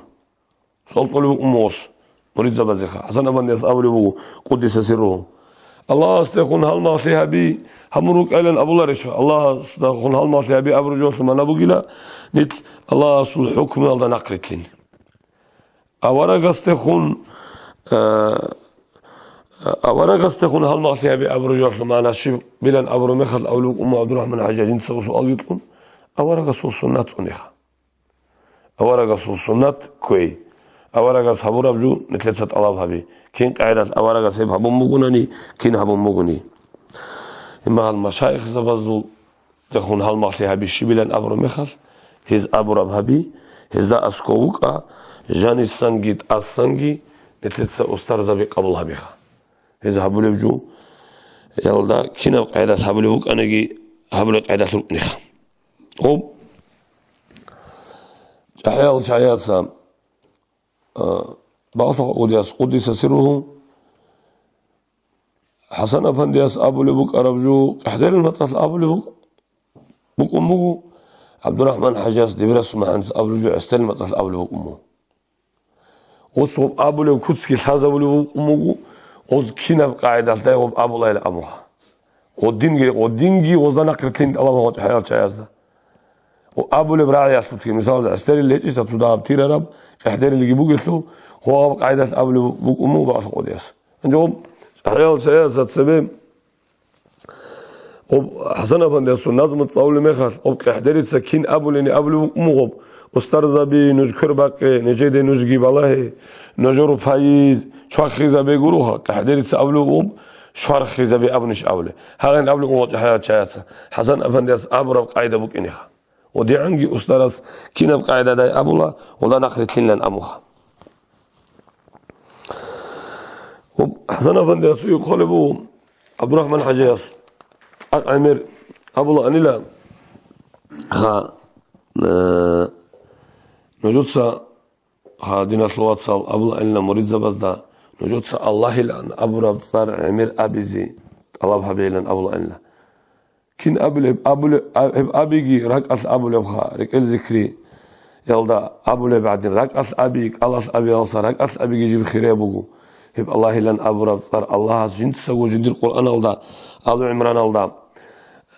Суал кьолеб букӀун буго гъос, муридзабазеха. ХӀасан Афандияс абулеб буго, къуддиса сирругьу. Аллагьасдехун гьалмагълъи гьаби, гьабун рукӀайилан абуларищ? Аллагьасдехун гьалмагълъи гьаби абураб жоялъул магӀна бугила, нилъ Аллагьасул хӀукмуялда нахърилълъин. Аварагасдехун, э, аварагасдехун гьалмагълъи гьаби абураб жоялъул магӀна щибилан абураб мехалъ абулеб букӀун буго ГӀабдурахӀман ХӀажияс жинца суал бикьун, аварагасул суннат цӀунеха. Аварагасул суннат кквей. Аварагас гьабураб жо нилъеца тӀалаб гьабе. Кин къагӀидалъ аварагас гьеб гьабун бугунани, кин гьабун бугони. Гьимагьал машайихзабазулдехун гьалмагълъи гьаби щибилан абураб мехалъ, гьез абураб гьаби, гьезда аскӀов вукӀа, жанисанги тӀасанги нилъеца устарзаби къабул гьабиха. Гьез гьабулеб жо, ялда кинаб къагӀидалъ гьабулеб букӀаниги, гьабулеб къагӀидалъ рукӀунеха. Гъоб, чӀахӀиял чагӀияца, а, багьлъухъ удияс къуддиса сирругьу, ХӀасан Афандияс абулеб букӀараб жо къехӀдерил мацӀалъ абулеб букӀ-, букӀун буго, ГӀабдурахӀман ХӀажияс Дибирасул МухӀаммадица абулеб жо гӀестелил мацӀалъ абулеб букӀун буго. Гъос гъоб абулеб куцги лъазабулеб букӀун буго, гъоз кинаб къагӀидалъ дай гъоб абулайилан абуха. Гъодинги, гъодинги гъозда нахърилълъин тӀалаб гьабула чӀахӀиял чагӀиязда. Гъо абулеб рагӀиялъулъги, мисалалда, гӀестелил гьечӀиса цо дагьаб тирараб, къехӀдерилги бугелъул, гъо гьаб къагӀидалъ абулеб букӀун буго багьлъухъ удияс. Гьанже гъоб чӀахӀиял чагӀиязда цебе Гъоб ХӀасан Афандиясул назму цӀалулеб мехалъ, гъоб къехӀдерица кин абулени абулеб букӀун буго гъоб: «Устарзаби, нуж квербакъе, нижеде нужги балагье, нужер пайиз чвахизабе гуроха», къехӀдерица абулеб гъоб: «Щвархизабе», абунищ абулеб. Гьагъин абулеб гъоб чӀахӀиял чагӀияца, ХӀасан Афандияс абураб къагӀида букӀинеха. Ва дигӀанги устарас кинаб къагӀидадай абула, гъолда нахърилълъинилан абуха. Ва ХӀасан Афандияс уйихъулеб буго ГӀабдурахӀман ХӀажияс цӀакъ гӀемер абулаанила, ха, э, нужеца Ха, диналъул вацал, абулаанила муридзабазда, нужеца Аллагьилан абураб цӀар гӀемер абизе тӀалаб гьабейилан абулаанила. Кин абулеб, абулеб, а-, гьеб абиги ракӀалъ абулебха, рекӀел зикриялда абулеб гӀадин, ракӀалъ аби, кӀалалъ абиялса ракӀалъ абиги жиб хире буго. Гьеб Аллагьилан абураб цӀар Аллагьас жинцаго жиндир Къуръаналда, Алу ГӀимраналда,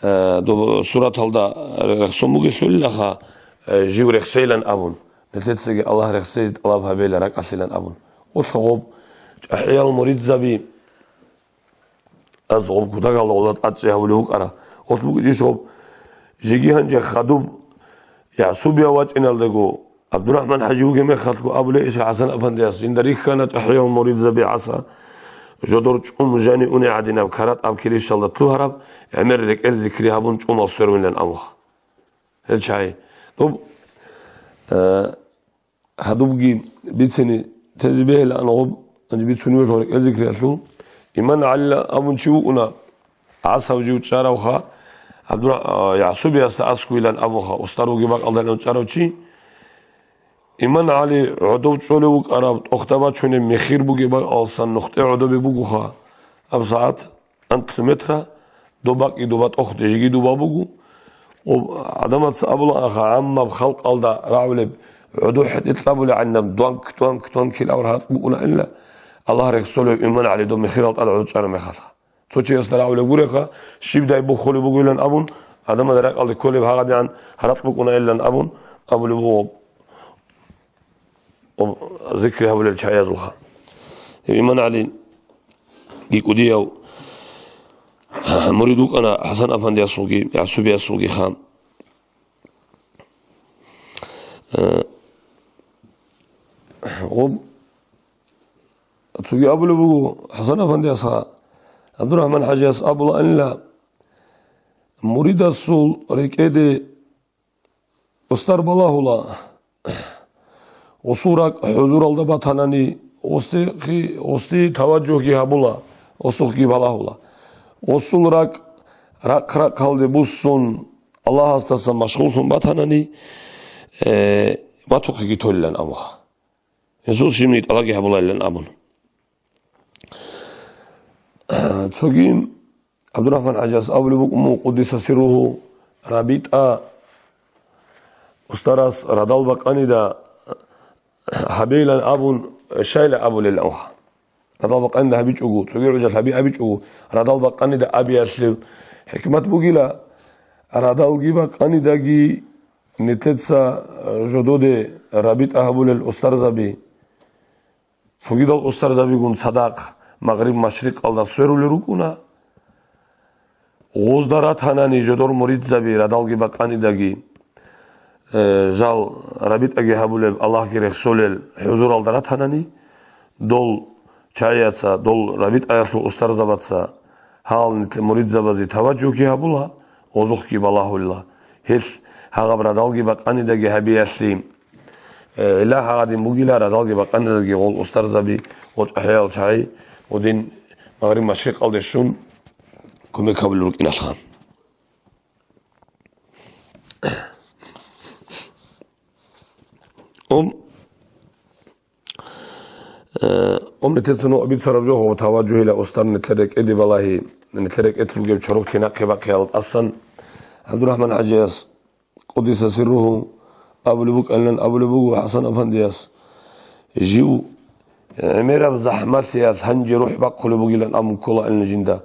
э, доб-, сураталда рехсон бугелъулилаха, э, жив рехсейилан абун, нилъецаги Аллагь рехсейзе тӀалаб гьабейила ракӀалъилан абун. Улъа гъоб чӀахӀиял муридзаби, аз гъоб кутакалда гъола тӀадчӀи гьавулев вукӀара. Гъолъ бугищ гъоб жеги гьанже хадуб ЯгӀсубияв вачӀиналдаго, ГӀабдурахӀман ХӀажи вугеб мехалъго абулей иш ХӀасан Афандияс, жинда рихьана чӀахӀиял муридзаби гӀаса, жодор чӀум жани уни гӀадинаб каратӀаб кирищалда лъугьараб, гӀемер рекӀел зикри гьабун чӀумал свервилан абуха. Гьел чагӀи. Доб, э, гьадубги бицине тезе бегьилаан гъоб, гьанже бицунеб буго рекӀел зикриялъул. Иман ГӀалила абун чи вукӀуна, гӀасав жив чӀаравха, ГӀабдура-, а, ЯгӀсубиясда аскуйилан абуха, устар вугеб бакӀалдалъун чӀарав чи. Иман ГӀали гӀодов чӀолев вукӀараб, тӀохда бачунеб мехир бугеб бакӀалсан нухде гӀодобе бугоха, аб сагӀат анлъ метра, доб бакӀги доба тӀохде жеги доба буго. Ва гӀадамаца абула аха, гӀаммаб халкъалда рагӀулеб гӀодов хӀетӀикьабулегӀанинаб дуанк, дуанк, дуанкил авар гьаракь букӀунаанила, Аллагь рехсолев Иман ГӀали доб мехирал тӀад гӀодов чӀараб мехалха. Цо чиясда рагӀулеб гурехъа, щибдай бухулеб бугилан абун, гӀадамазда ракӀалде кколеб гьагъадигӀан гьаракь букӀунаилан абун, абулеб буго. Об-, зикри гьабулел чагӀиязулха. Гьев Иман ГӀалиги кӀудияв мурид вукӀана ХӀасан Афандиясулги, ЯгӀсубиясулгиха. Э, гъоб, цоги абулеб буго ХӀасан Афандиясха, ГӀабдурахӀман ХӀажияс абулаанила, муридасул рекӀеде устар балагьула. Гъусул ракӀ хӀузуралда батанани, гъусдехъи-, гъусде таваджугьги гьабула, гъусухъги балагьула. Гъусул ракӀ рахъ-рахъалде буссун, Аллагьасдасан машгъуллъун батанани, э, ватухъеги толилан абуха. Гьесул щибниги тӀалабги гьабуларилан абун. Цоги ГӀабдурахӀман ХӀажияс абулеб букӀун буго, къуддиса сирругьу, рабитӀа устарас радал бакъанида гьабейилан абун, щайила абулел авха. Радал бакъанида гьабичӀого, цоги гӀужалъ гьаби абичӀого, радал бакъанида абиялъе хӀикмат бугила, радалги бакъанидаги нилъеца жододе рабитӀа гьабулел устарзаби. Цогидал устарзабигун цадахъ Магъриб-машрикъалда сверулел рукӀуна. Гъозда ратанани жодор муридзаби радалги бакъанидаги, э, жал рабитӀаги гьабулеб, Аллагьги рехсолел хӀузуралда ратанани, дол чагӀияца, дол рабитӀаялъул устарзабаца гьал нилъ муридзабазе таваджугьги гьабула, гъозухъги балагьула. Гьелъ гьагъаб радалги бакъанидаги гьабиялъе, э, гӀилла гьагъадин бугила, радалги бакъанидаги гъол устарзаби ва чӀахӀиял чагӀи гъудин Магъриб-машрикъалде щун кумек гьабулел рукӀиналъха. Ум, э, ум нилъеца нугӀ бицараб жо гъоб таваджугьила устар нилъер рекӀеде балагьи, нилъер рекӀелъ бугеб чороклъи нахъе бахъиялда тӀасан ГӀабдурахӀман ХӀажияс, къуддиса сирругьу, абулеб букӀанилан абулеб буго ХӀасан Афандияс, жив гӀемераб захӀмалъиялъ гьанже рухӀ бахъулеб бугилан абун кколаанила жинда,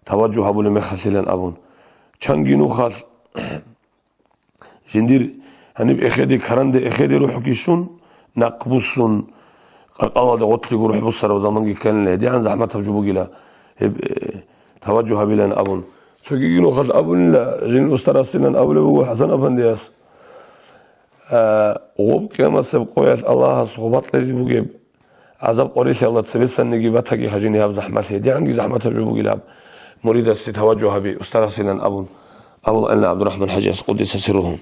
таваджугь гьабулеб мехалъилан абун. Чанги нухалъ жиндир гьаниб эхеде, каранде эхеде рухӀги щун, нахъ буссун, къаркъалалде гъотлъиго рухӀ буссараб заманги кканила, гьедигӀан захӀматаб жо бугила гьеб, э, таваджугь гьабилан абун. Цогиги нухалъ абунила, жин устарасилан абулеб буго ХӀасан Афандияс, э, гъоб къиямасеб къоялъ Аллагьас гъуба кьезе бугеб гӀазаб-къварилъиялда цебесанниги батаги хажине гьаб захӀмалъи, гьедигӀанги захӀматаб жо бугилаб муридасе таваджугь гьаби, устарасилан абун, абулаанила ГӀабдурахӀман ХӀажияс, къуддиса сирругьу.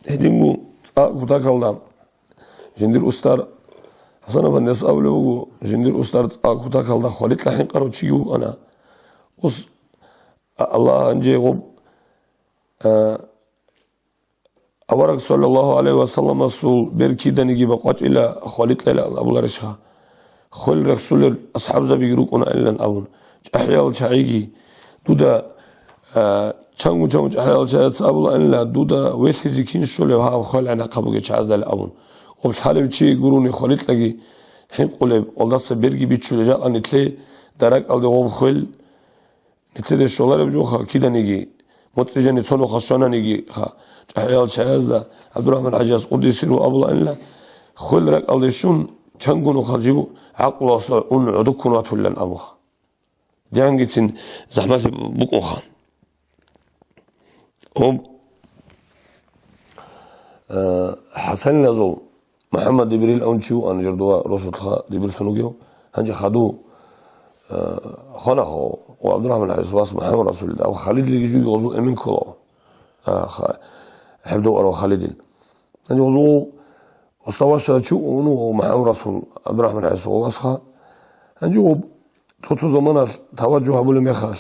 Гьединго цӀакъ кутакалда жиндир устар, ХӀасан Афандияс абулеб буго, жиндир устар цӀакъ кутакалда хваликьа хӀинкъарав чиги вукӀана. Ус, а, Аллагь, гьанже гъоб, а, Авараг саллаллагьу гӀалайгьи ва салламасул бер киданиги бакъвачӀила хваликьайилан абуларищха? Хвел рехсулел асхӀабзабиги рукӀунаилан абун, чӀахӀиял чагӀиги, дуда, а, чангу-чангу чӀахӀиял чагӀияц абулаилан, дуда велъизе кин щолев гьаб хвел гӀенахъа бугел чагӀаздали абун. Гъоб лъалев чи гурони хваликьаги хӀинкъулеб, гъолдаса берги бичулеб жакъа нитлъе даракӀалде гъоб хвел Нилъеде щолареб жоха киданиги, моцӀи жани цо нухалъ щвананиги ха, чӀахӀиял чагӀазда ГӀабдурахӀман ХӀажияс къуддиса сирругьу абулаанила, хвел ракӀалде щун, чанго нухалъ жив гӀакълуялъ ун гӀодуккун ватулилан абуха. Диангицин захӀмалъи букӀунха. Гьоб, э, ХӀасанилазул МухӀаммад Дибирил авун чи вуан, журдува росулъха дибирлъун вугев. Гьанже хаду, э, хванахъо, ва ГӀабдурахӀман ХӀажияс вас МухӀаммад Расулилда, ва Халидлиги жуги гъозул эмен ккола. А, ха-, хӀебдов арав Халидил. Гьанже гъозул уставаша чи вуну МухӀаммад Расул, ГӀабдурахӀман ХӀажияс васха. Гьанже гъоб цо-цо заманалъ таваджугь гьабулеб мехалъ,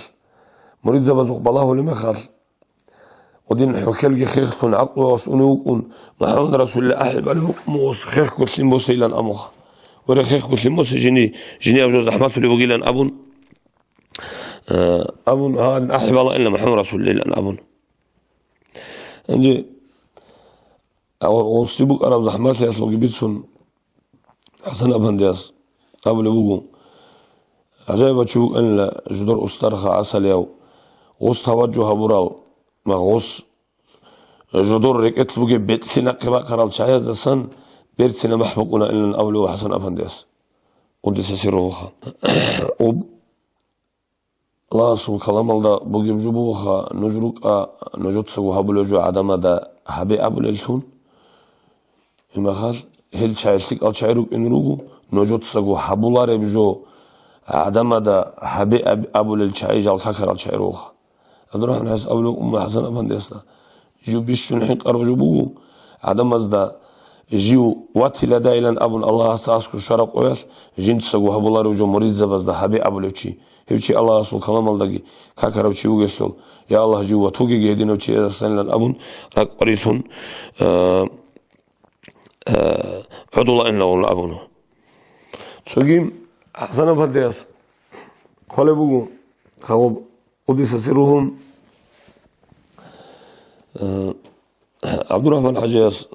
муридзабазухъ балагьулеб мехалъ, Гъодин хӀухьелги хехлъун гӀакълуялъ унев вукӀун, МухӀаммад Расулилла ахӀи балев вукӀун, мугъус хехго лъим босейилан амуха. Вара хехго лъим босе жини, жини аб жо захӀмалъулеб бугилан абун, э, абун, гьанин ахӀи балаилан МухӀаммад Расулиллайилан абун. Гьанже, а, гъоси букӀараб захӀмалъиялъулги бицун, ХӀасан апандияс абулеб буго, гӀажаибав чи вукӀанила жидер устарха гӀасалияв, гъос таваджугь гьабурал ва гъос жидер рекӀелъ бугеб бецӀлъи нахъе бахъарал чагӀаздасан берцинаб махӀ букӀунаилан абулеб буго ХӀасан апандияс, къуддиса сирругьуха. Об Аллагьасул каламалда бугеб жо бугоха, нуж рукӀа, нужецаго гьабулев жо гӀадамада гьабе абулеллъун. Имахал, гьел чагӀи лъикӀал чагӀи рукӀине руго, нужецаго гьабулареб жо гӀадамада гьабе аб-, абулел чагӀи жал какарал чагӀи ругоха. ГӀабдурахӀман ХӀажияс абулеб умма ХӀасан апандиясда, жив бищун хӀинкъараб жо буго, гӀадамазда жив ватиладайилан абун Аллагьасда аскӀор щвараб къоялъ, жинцаго гьабуларев жо муридзабазда гьабе абулев чи, гьев чи Аллагьасул каламалдаги какарав чи вугелъул, я Аллагь, жив ватугеги гьединав чиясдасанилан абун, ракӀкъварилъун, а, а, гӀодулаинлавун абун. Цоги ХӀасан апандияс хъвалеб буго, гьаваб къуддиса сирругьу, а, ГӀабдурахӀман ХӀажияс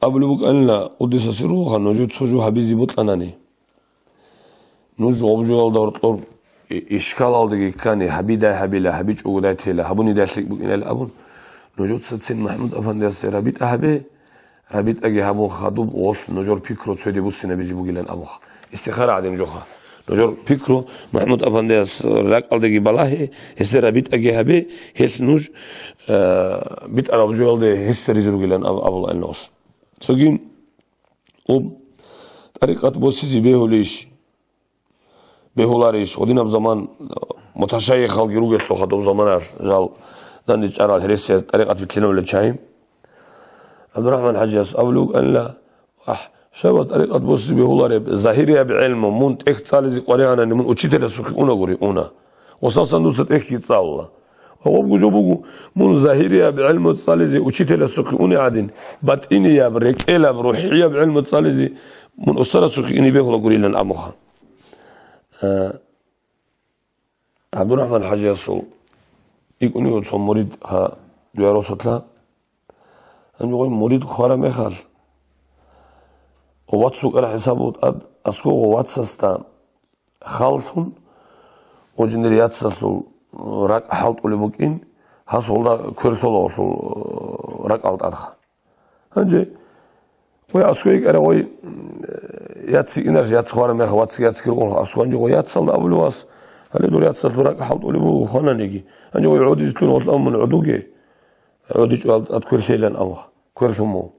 абулеб букӀанила, къуддиса сирругьуха, нужер цо жо гьабизе бокьанани, нуж гъоб жоялда гьоркьоб и-, ишкалалдаги ккани, гьабидай гьабила, гьабичӀого дай тела, гьабунидай лъикӀ букӀинали абун, нужецацин МахӀмуд апандиясе рабитӀа гьабе, рабитӀаги гьабун хадуб гъолъ нужер пикру цоде буссинабизе бугилан абуха. Истихара гӀадин жоха. Нужер пикру МахӀмуд апандияс ракӀалдаги балагье, гьесде рабитӀаги гьабе, гьелъ нуж, э, битӀараб жоялде гьесде ризе ругилан аб-, абулаан гъос. Цоги об тӀарикъат босизе бегьулищ, бегьуларищ, гъодинаб заман, э, муташайихалги ругелъулха доб заманалъ жал данде чӀарал гьересияб тӀарикъат битлъинавулел чагӀи. ГӀабдурахӀман ХӀажияс абулев вукӀанила, Ахь, щай вас тӀарикъат босизе бегьулареб, загьирияб гӀелму, мун тӀехь цӀализе къваригӀанани мун учителасухъе унагури, уна. Гъосасан дуца тӀехьги цӀалула. Ва гъобго жо буго, мун загьирияб гӀелму цӀализе учителасухъе уни гӀадин, батӀинияб, рекӀелаб, рухӀияб гӀелму цӀализе мун устарасухъе ине бегьулагурилан абуха. Э, ГӀабдурахӀман ХӀажиясул икӀунев цо мурид гьа дуярусатла. Гьанже гъой мурид хвара мехалъ, вац вукӀара хӀисаб бутӀад, аскӀо гъо вацасда халлъун, гъо жиндир яцалъул ракӀ хӀалтӀулеб букӀин, гьас гъолда квер лъола гъолъул ракӀал тӀадха. Гьанже гъой аскӀой йикӀара гъой, м, яц йикӀинаш, яц хвара мех, вацги яцги рукъун аскӀо. Гьанже гъой яцалда абулев вас, гьале дур яцалъул ракӀ хӀалтӀулеб буго хвананиги. Гьанже гъой гӀодизе лъун гъолъ амун гӀодуге, гӀодичӀо ад квер лъелан абуха. Квер лъун буго.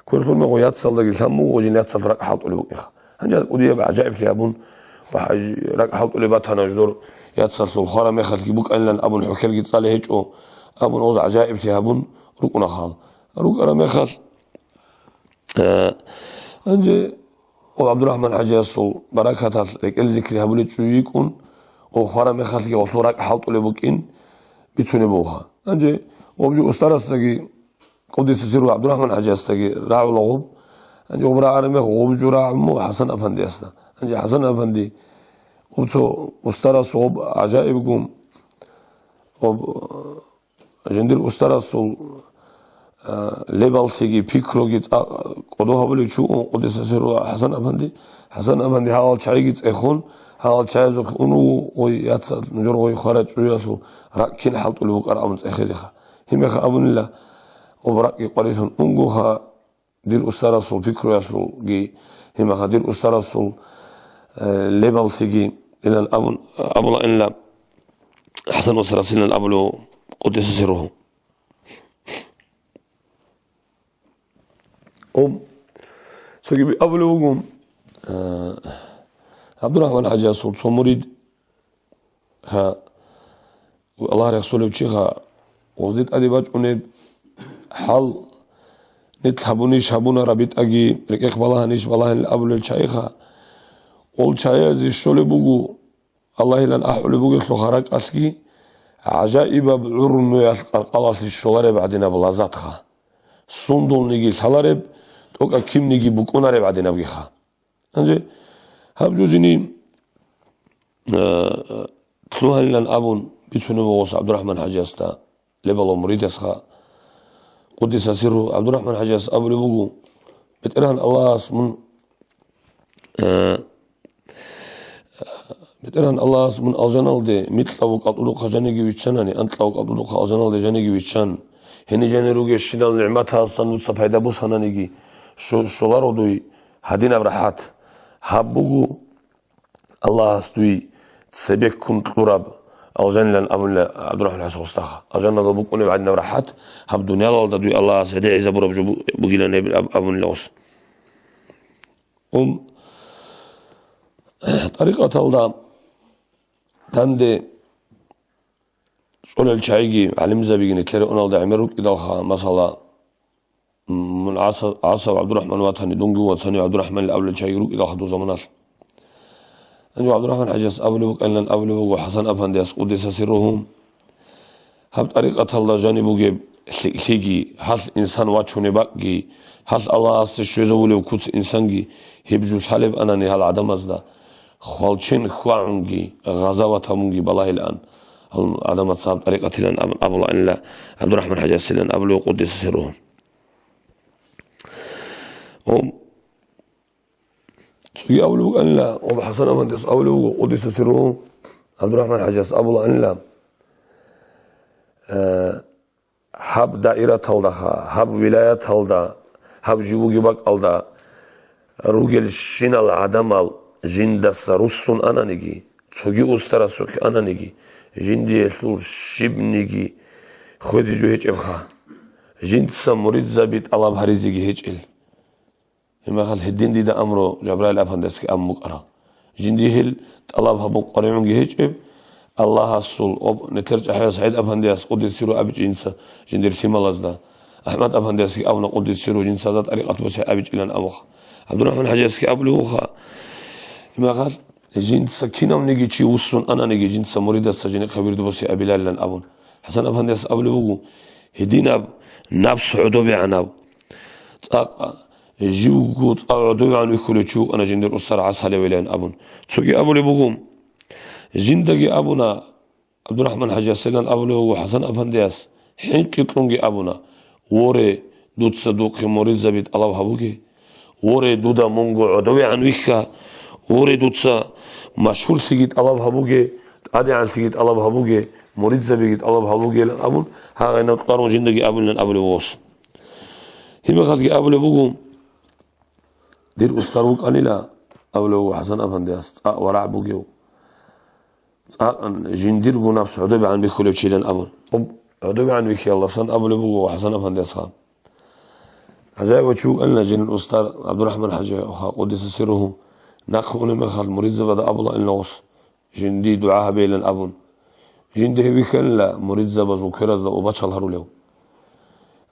Квер лъун мегъо яцалдаги лъан буго, жин яцалъул ракӀ хӀалтӀулеб букӀинха. Гьанже кӀудияб гӀажаиблъи гьабун, ва гьаж-, ракӀ хӀалтӀулеб батана жидер яцалъул хвара мехалъги букӀанилан абун хӀухьелги цӀале гьечӀо, абун гъоз гӀажаиблъи гьабун рукӀуна хал. РукӀара мехалъ, э, гьанже гъо ГӀабдурахӀман ХӀажиясул баракаталъ рекӀел зикри гьабулел чӀужу йикӀун, гъо хвара мехалъги гъолъул ракӀ хӀалтӀулеб букӀин бицунеб бугоха. Гьанже гъоб жо устарасдаги къуддиса сирругьу ГӀабдурахӀман ХӀажиясдаги рагӀула гъоб. Гьанже гъоб рагӀараб мехалъ гъоб жо рагӀун буго ХӀасан Афандиясда. Гьанже ХӀасан Афанди гъоб цо устарас гъоб гӀажаиб гун, гъоб, э, жиндир устарасул, э, лебаллъиги, пикруги цӀакъ кӀодо гьабулев чи вуго къуддиса сирругьу ХӀасан Афанди. ХӀасан Афанди гьал чагӀиги цӀехун, гьал чагӀазухъе ун вуго, гъой яца нужер гъой хварай чӀужуялъул ракӀ кин хӀалтӀулеб букӀараб абун цӀехезеха. Гьебмехалъ абунила, гъоб ракӀги къварилъун унгоха, дир устарасул пикруялъулги, гьебмехалъ дир устарасул, э, лебаллъиги илан абун, абулаанила ХӀасан устарас илан абулев къуддиса сирругьу. Гъоб цоги абулев вуго, э, ГӀабдурахӀман ХӀажиясул цо мурид, гьа, Аллагь рехсолев чи, гъозде тӀаде бачӀунеб хӀал, нилъ гьабунищ гьабуна, рабитӀаги, рекӀехъ балагьанищ балагьанила абулел чагӀиха, гъол чагӀиязе щолеб буго, Аллагьилан ахӀулеб бугелъулха ракӀалъги, гӀажаибаб гӀурмуялъ къаркъалалъе щолареб гӀадинаб лаззатха, сундулниги лъалареб, тӀокӀаб кинниги букӀунареб гӀадинабгиха. Гьанже гьаб жо жиндие, э, лъугьанилан абун бицунеб буго гъос ГӀабдурахӀман ХӀажиясда, лебалав муридасха, къуддиса сирругьу. ГӀабдурахӀман ХӀажияс абулеб буго: «БетӀергьан Аллагьас мун, э, БетӀергьан Аллагьас мун алжаналде микьаб кӀалдудухъа жаниги виччанани, анкьаб кӀалдудухъа алжаналде жаниги виччан, гьениб жанир ругелщинал нигӀматалдасан дуца пайда босананиги, що-, щоларо дуй гьадинаб рахӀат. Гьаб буго Аллагьас дуй цебеккун кьураб алжанилан», — абунила ГӀабдурахӀман ХӀажияс гъосда. «Алжаналда букӀунеб гӀадинаб рахӀат гьаб дуниялалда дуй Аллагьас гьеде гӀезабураб жо бу-, бугилан», — аб-, абунила гъос. Ум, тӀарикъаталда данде цӀолел чагӀиги, гӀалимзабиги нилъер уналда гӀемер рукӀидалха, масала, мун ГӀаса-, ГӀасав ГӀабдурахӀман ватани, дунги вацани ГӀабдурахӀманил абулел чагӀиги рукӀидалха доб заманалъ. Гьанив ГӀабдурахӀман ХӀажияс абулеб букӀанилан абулеб буго ХӀасан Афандияс, къуддиса сирругьу. Гьаб тӀарикъаталда жаниб бугеб лъикӀлъиги, гьалъ инсан вачунеб бакӀги, гьалъ Аллагьасде щвезавулев куц инсанги, гьеб жо лъалеб анани гьал гӀадамазда, хвалчен хьвагӀунги, гъазават гьабунги балагьилаан, гьал гӀадамаца гьаб тӀарикъатилан аб-, абулаанила ГӀабдурахӀман ХӀажиясилан абулев, къуддиса сирругьу. О, цоги абулеб букӀанила, ва ХӀасан Афандияс абулеб буго, къуддиса сирругьу, ГӀабдурахӀман ХӀажияс абулаанила, э, гьаб даираталдаха, гьаб вилаяталда, гьаб жив вугеб бакӀалда ругелщинал гӀадамал жиндаса руссун ананиги, цоги устарасухъе ананиги, жиндиелъул щибниги хвезе жо гьечӀебха, жинца муридзаби тӀалаб гьаризеги гьечӀел. Гьебмехалъ гьедин дида амру Жабраил Афандиясги абун букӀарал. Жиндие гьел тӀалаб гьабун къваригӀунги гьечӀеб, Аллагьасул, об, нетер чӀахӀиял СагӀид Афандияс, къуддиса сирругьу, абичӀинца жиндир лъималазда, АхӀмад Афандиясги абуна, къуддиса сирругьу, жинца гьазда тӀарикъат босе абичӀилан абуха. ГӀабдурахӀман ХӀажиясги абулеб буха. Гьебмехалъ жинца кинавниги чи вуссун ананиги, жинца муридасда жинихъа вирд босе абилалилан абун. ХӀасан Афандияс абулеб буго, гьединаб напс гӀодобегӀанав, цӀакъ живго цӀакъ гӀодовегӀан вихьулев чи вукӀана жиндир устар ГӀасалевилан абун. Цоги абулеб буго, жиндаги абуна, ГӀабдурахӀман ХӀажиясилан абулеб буго ХӀасан Афандияс, хӀинкъи кьунги абуна, воре, дуца духъе муридзаби тӀалаб гьабуге, воре, дуда мунго гӀодовегӀан вихьа, воре, дуца машгьурлъиги тӀалаб гьабуге, тӀадегӀанлъиги тӀалаб гьабуге, муридзабиги тӀалаб гьабугелан абун, гьагъинав кьварун жиндаги абулилан абулеб буго гъос. Гьебмехалъги абулеб буго, дир устар вукӀанила, абулеб буго ХӀасан Афандияс, цӀакъ варагӀ бугев, цӀакъ жиндирго напс гӀодобегӀан бихьулев чилан абун. Гьоб, гӀодобегӀан вихьиялдасан абулеб буго ХӀасан Афандиясха. ГӀажаибав чи вукӀанила жинир устар ГӀабдурахӀман ХӀажи, къуддиса сирругьу, нахъе унеб мехалъ муридзабазда абулаанила гъос, жиндие дугӀа гьабейилан абун. Жинда гьев вихьанила муридзабазул кверазда убачал гьарулев.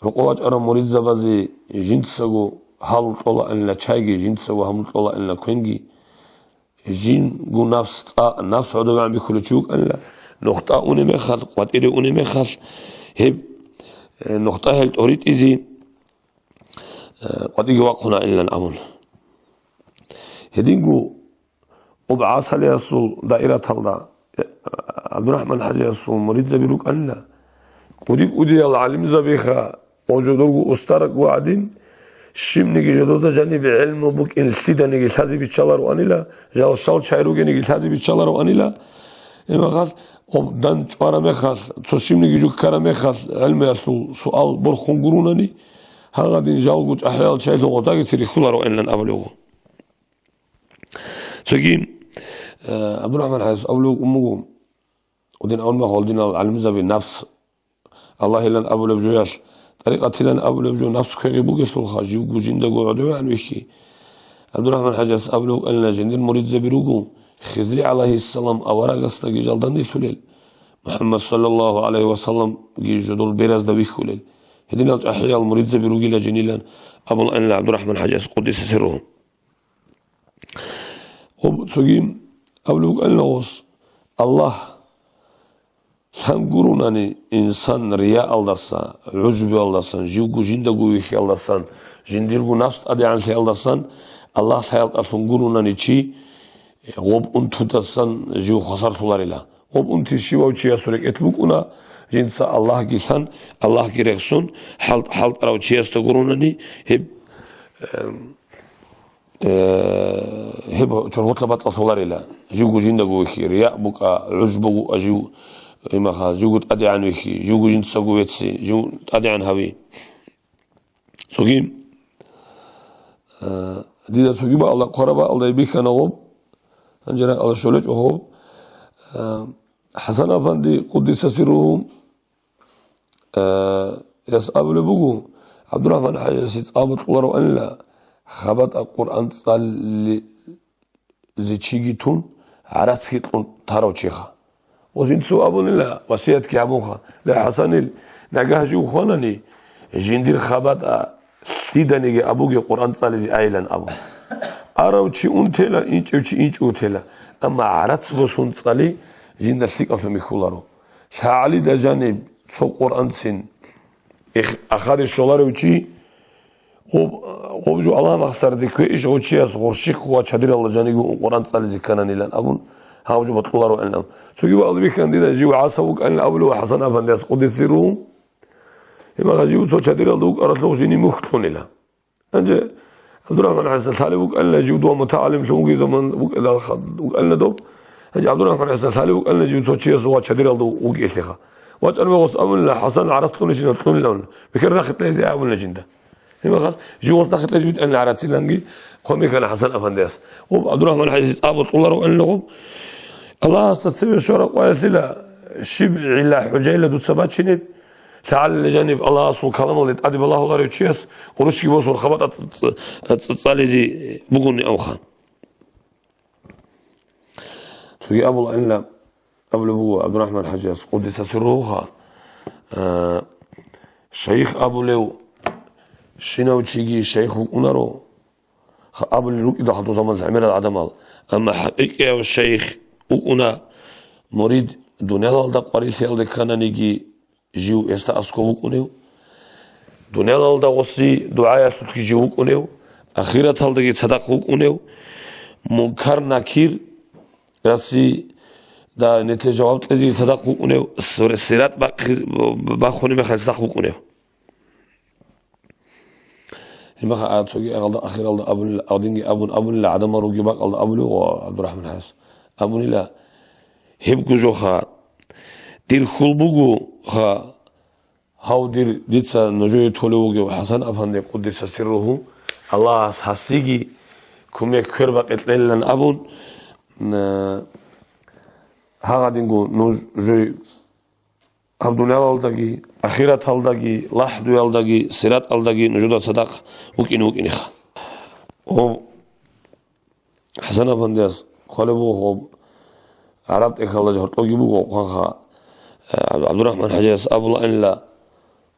Рокъов вачӀарав муридзабазе жинцаго гьалун кьолаанила чайги, жинцаго гьамун кьолаанила квенги. Жинго напс цӀа-, напс гӀодовегӀан бихьулев чи вукӀанила, нухда унеб мехалъ, къватӀире унеб мехалъ, гьеб э, нухда гьел тӀоритӀизе, э, къватӀиги вахъунаилан абун. Гьединго ГӀасалиясул даираталда ГӀабдурахӀман ХӀажиясул муридзаби рукӀанила. КӀуди-кӀудиял гӀалимзабиха ва жодорго устараг ва гӀадин, щибниги жодода жаниб гӀелму букӀин лъиданиги лъазе биччалароанила, жал щал чай ругениги лъазе биччалароанила. Имагъал, об дан чӀвара мехалъ, цо щибниги жу ккара мехалъ, гӀелмуялъул суал борхун гурунани, гьагъадин жалго чӀахӀиял чайлъун гъоздаги церихьулароанилан абулев вуго. Цоги, э, ГӀабдурахӀман ХӀажияс абулев вуго, гьудин авун мехалъ гьудинал гӀалимзаби нафс Аллагьилан абулеб жоялъ, тӀарикъатилан абулеб жо нафс квегъи бугелъулха, живго жиндаго гӀодовегӀан вихьи. ГӀабдурахӀман ХӀажияс абулев вукӀанила, жиндир муридзаби руго, Хизри гӀалайгьиссалам аварагасдаги жал данделъулел, МухӀаммад саллаллагьу гӀалайгьи вассаламги жодол беразда вихьулел. Гьединал чӀахӀиял муридзаби ругила жинилан абулаанила ГӀабдурахӀман ХӀажияс, къуддиса сирругьу. Гьоб цоги абулеб букӀанила гъос, Аллагь лъан гурунани инсан рияалдаса, гӀужбуялдасан, живго жиндаго вихьиялдасан, жиндирго нафс тӀадегӀанлъиялдасан, Аллагь лъаялтӀалъун гурунани чи, гъоб унтудасан жив хвасарлъуларила. Гъоб унти щивав чиясул рекӀелъ букӀуна, жинца Аллагьги лъан, Аллагьги рехсун, хӀал-, хӀалтӀарав чиясда гурунани гьеб, эм, э, гьеб чорхолъа бацӀцӀалъуларила, живго жиндаго вихьи, рияъ букӀа, гӀужбу букӀа жив, имаха, живго тӀадегӀан вихьи, живго жинцаго вецци, жив тӀадегӀан гьави. Цоги, э, дида цоги бакӀалда, хъвараб бакӀалда бихьана гъоб, гьанже ракӀалда щолечӀо гъоб, э, ХӀасан-афанди, къуддиса сирругьу, Э, яс абулеб буго, ГӀабдурахӀман ХӀажиясе цӀа бокьулароанила, хабатӀа Къуръан цӀализе чиги тун, гӀарацги кьун тарав чиха. Ва жинцу абунила, васиятги гьабунха, ле, ХӀасанил, нагагь жив хванани, жиндир хабатӀа лъиданиги абуге Къуръан цӀализе айилан абун. Арав чи унтела, инчӀев чи инчӀо утела, амма гӀарац босун цӀали жинда лъикӀаблъун бихьуларо. ЛъагӀалида жаниб цо Къуръанцин эх-, ахаде щоларев чи, гъоб-, гъоб жо Аллагь махсараде кквеищ гъов чияс гъорщихъ ва чадиралда жаниго Къуръан цӀализе ккананилан абун, гьав жо бокьулароанилан. Цоги бакӀалда бихьана дида жив ГӀаса вукӀанин абулев ХӀасан-афандияс, къуддиса сирругьу, гьебмехалъ жив цо чадиралда вукӀаралъухъ жиний мухь кьунила. Гьанже ГӀабдурахӀман ХӀасан лъалев вукӀанила жив дова мутагӀалимлъун вугев заман вукӀиналха-, вукӀанила доб. Гьанже ГӀабдурахӀман ХӀасан лъалев вукӀанила жив цо чиясул ва чадиралда вукӀиялъеха. ВачӀарав гъос абунила, ХӀасан гӀарац кьунищинал кьунилан, бихьер нахъе кьезе абунила жинда. Гьебмехалъ жив гъос нахъе кьезе витӀанила гӀарациланги, хъван бихьана ХӀасан-афандияс. Гъоб ГӀабдурахӀман ХӀасанил цӀа бокьулароанила гъоб. Аллагьасда цеве щвараб къоялъила щиб гӀилла-хӀужайилла дуца бачинеб? ЛъагӀалила жаниб Аллагьасул каламалде тӀаде балагьуларев чияс урушги босун хабатӀа цӀ-, цӀ-, цӀ-, цӀализе бугони авха. Цоги абулаанила, абулеб буго ГӀабдурахӀман ХӀажияс, къуддиса сирругьуха, а, шайх абулев щинав чиги шайх вукӀунаро, Ха-, абулел рукӀидал гьадул заман гӀемерал гӀадамал. Амма хӀакъикъияв шайх вукӀуна, мурид дуниялалда къварилъиялде ккананиги жив гьесда аскӀов вукӀунев, дуниялалда гъоси дугӀаялъулъги жив вукӀунев, ахираталдаги цадахъ вукӀунев, мункар-накир раси да нилъее жаваб кьезе цадахъ вукӀунев, сир-, сират бахъи-, бахуни мехалъ цадахъ вукӀунев. Гьебмехалъ а цоги гьалда ахиралда абунила, гьадинги абун, абунила, гӀадамал ругеб бакӀалда абулев ГӀабдурахӀман ХӀасанас. Абунила, гьеб гужоха, дир хьул бугоха, гьав дир, дица нужее толев вугев ХӀасан-афанди, къуддиса сирругьу, Аллагьас гьасиги кумек квербакъи кьелилан абун, э, гьагъадинго нуж жой гьаб дуниялалдаги, ахираталдаги, лахӀдуялдаги, сираталдаги нужеда цадахъ вукӀине вукӀинеха. Гьоб ХӀасан-афандияс хъвалеб буго, гьоб гӀараб тӀехьалда жо гьоркьоги буго, хъанха, э, ГӀабдурахӀман ХӀажияс абулаанила,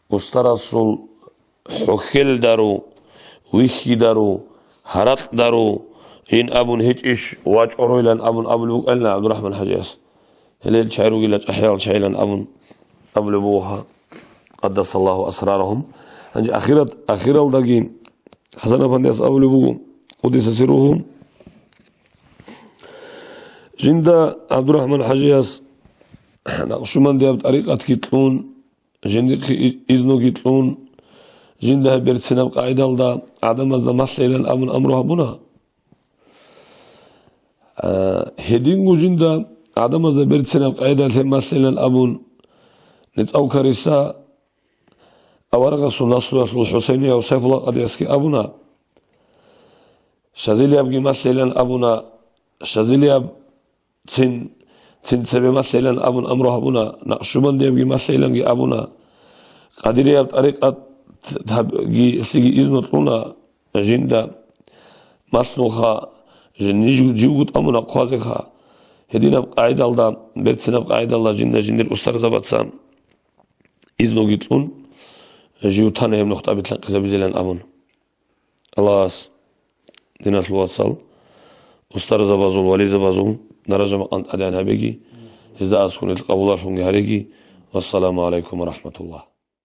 устарасул хӀухьелдару, вихьидару, гьаракьдару ин абун гьечӀищ ва чӀоройлан абун абулеб букӀанила ГӀабдурахӀман ХӀажияс. Гьелел чай ругила чӀахӀиял чайилан абун абулеб бугоха. къаддасаллагьу асрарагьум. Гьанже ахират, ахиралдаги ХӀасан-афандияс абулеб буго, къуддиса сирругьу, жинда ГӀабдурахӀман-хӀажияс накъшубандияб тӀарикъатги кьун, жиндихъе и-, изнуги кьун, жинда гьеб берцинаб къагӀидалда гӀадамазда малъейилан абун амру гьабуна. А, гьединго жинда гӀадамазда берцинаб къагӀидалъе малъейилан абун, ницӀав кариса аварагасул наслуялъул ХӀусайнияв Сайфулла къадиясги абуна, Шазилиябги малъейилан абуна, Шазилияб цин, цин цебе малъейилан абун амру гьабуна, Накъшубандиябги малъейиланги абуна, Къадирияб тӀарикъатги лъиги изну кьуна жинда, малъулха, жин-, ниж-, живго тӀамуна хъвазеха. Гьединаб къагӀидалда, берцинаб къагӀидалда жинда жиндир устарзабаца изнуги кьун, жив тана гьеб нухда бетӀер лъанкъизабизилан абун. Аллагьас, диналъул вацал, устарзабазул, вализабазул даража макъам тӀадегӀан гьабеги, гьезда аскӀунел къабулалъунги гьареги. Вассаламу гӀалайкум ва рахӀматуллагь.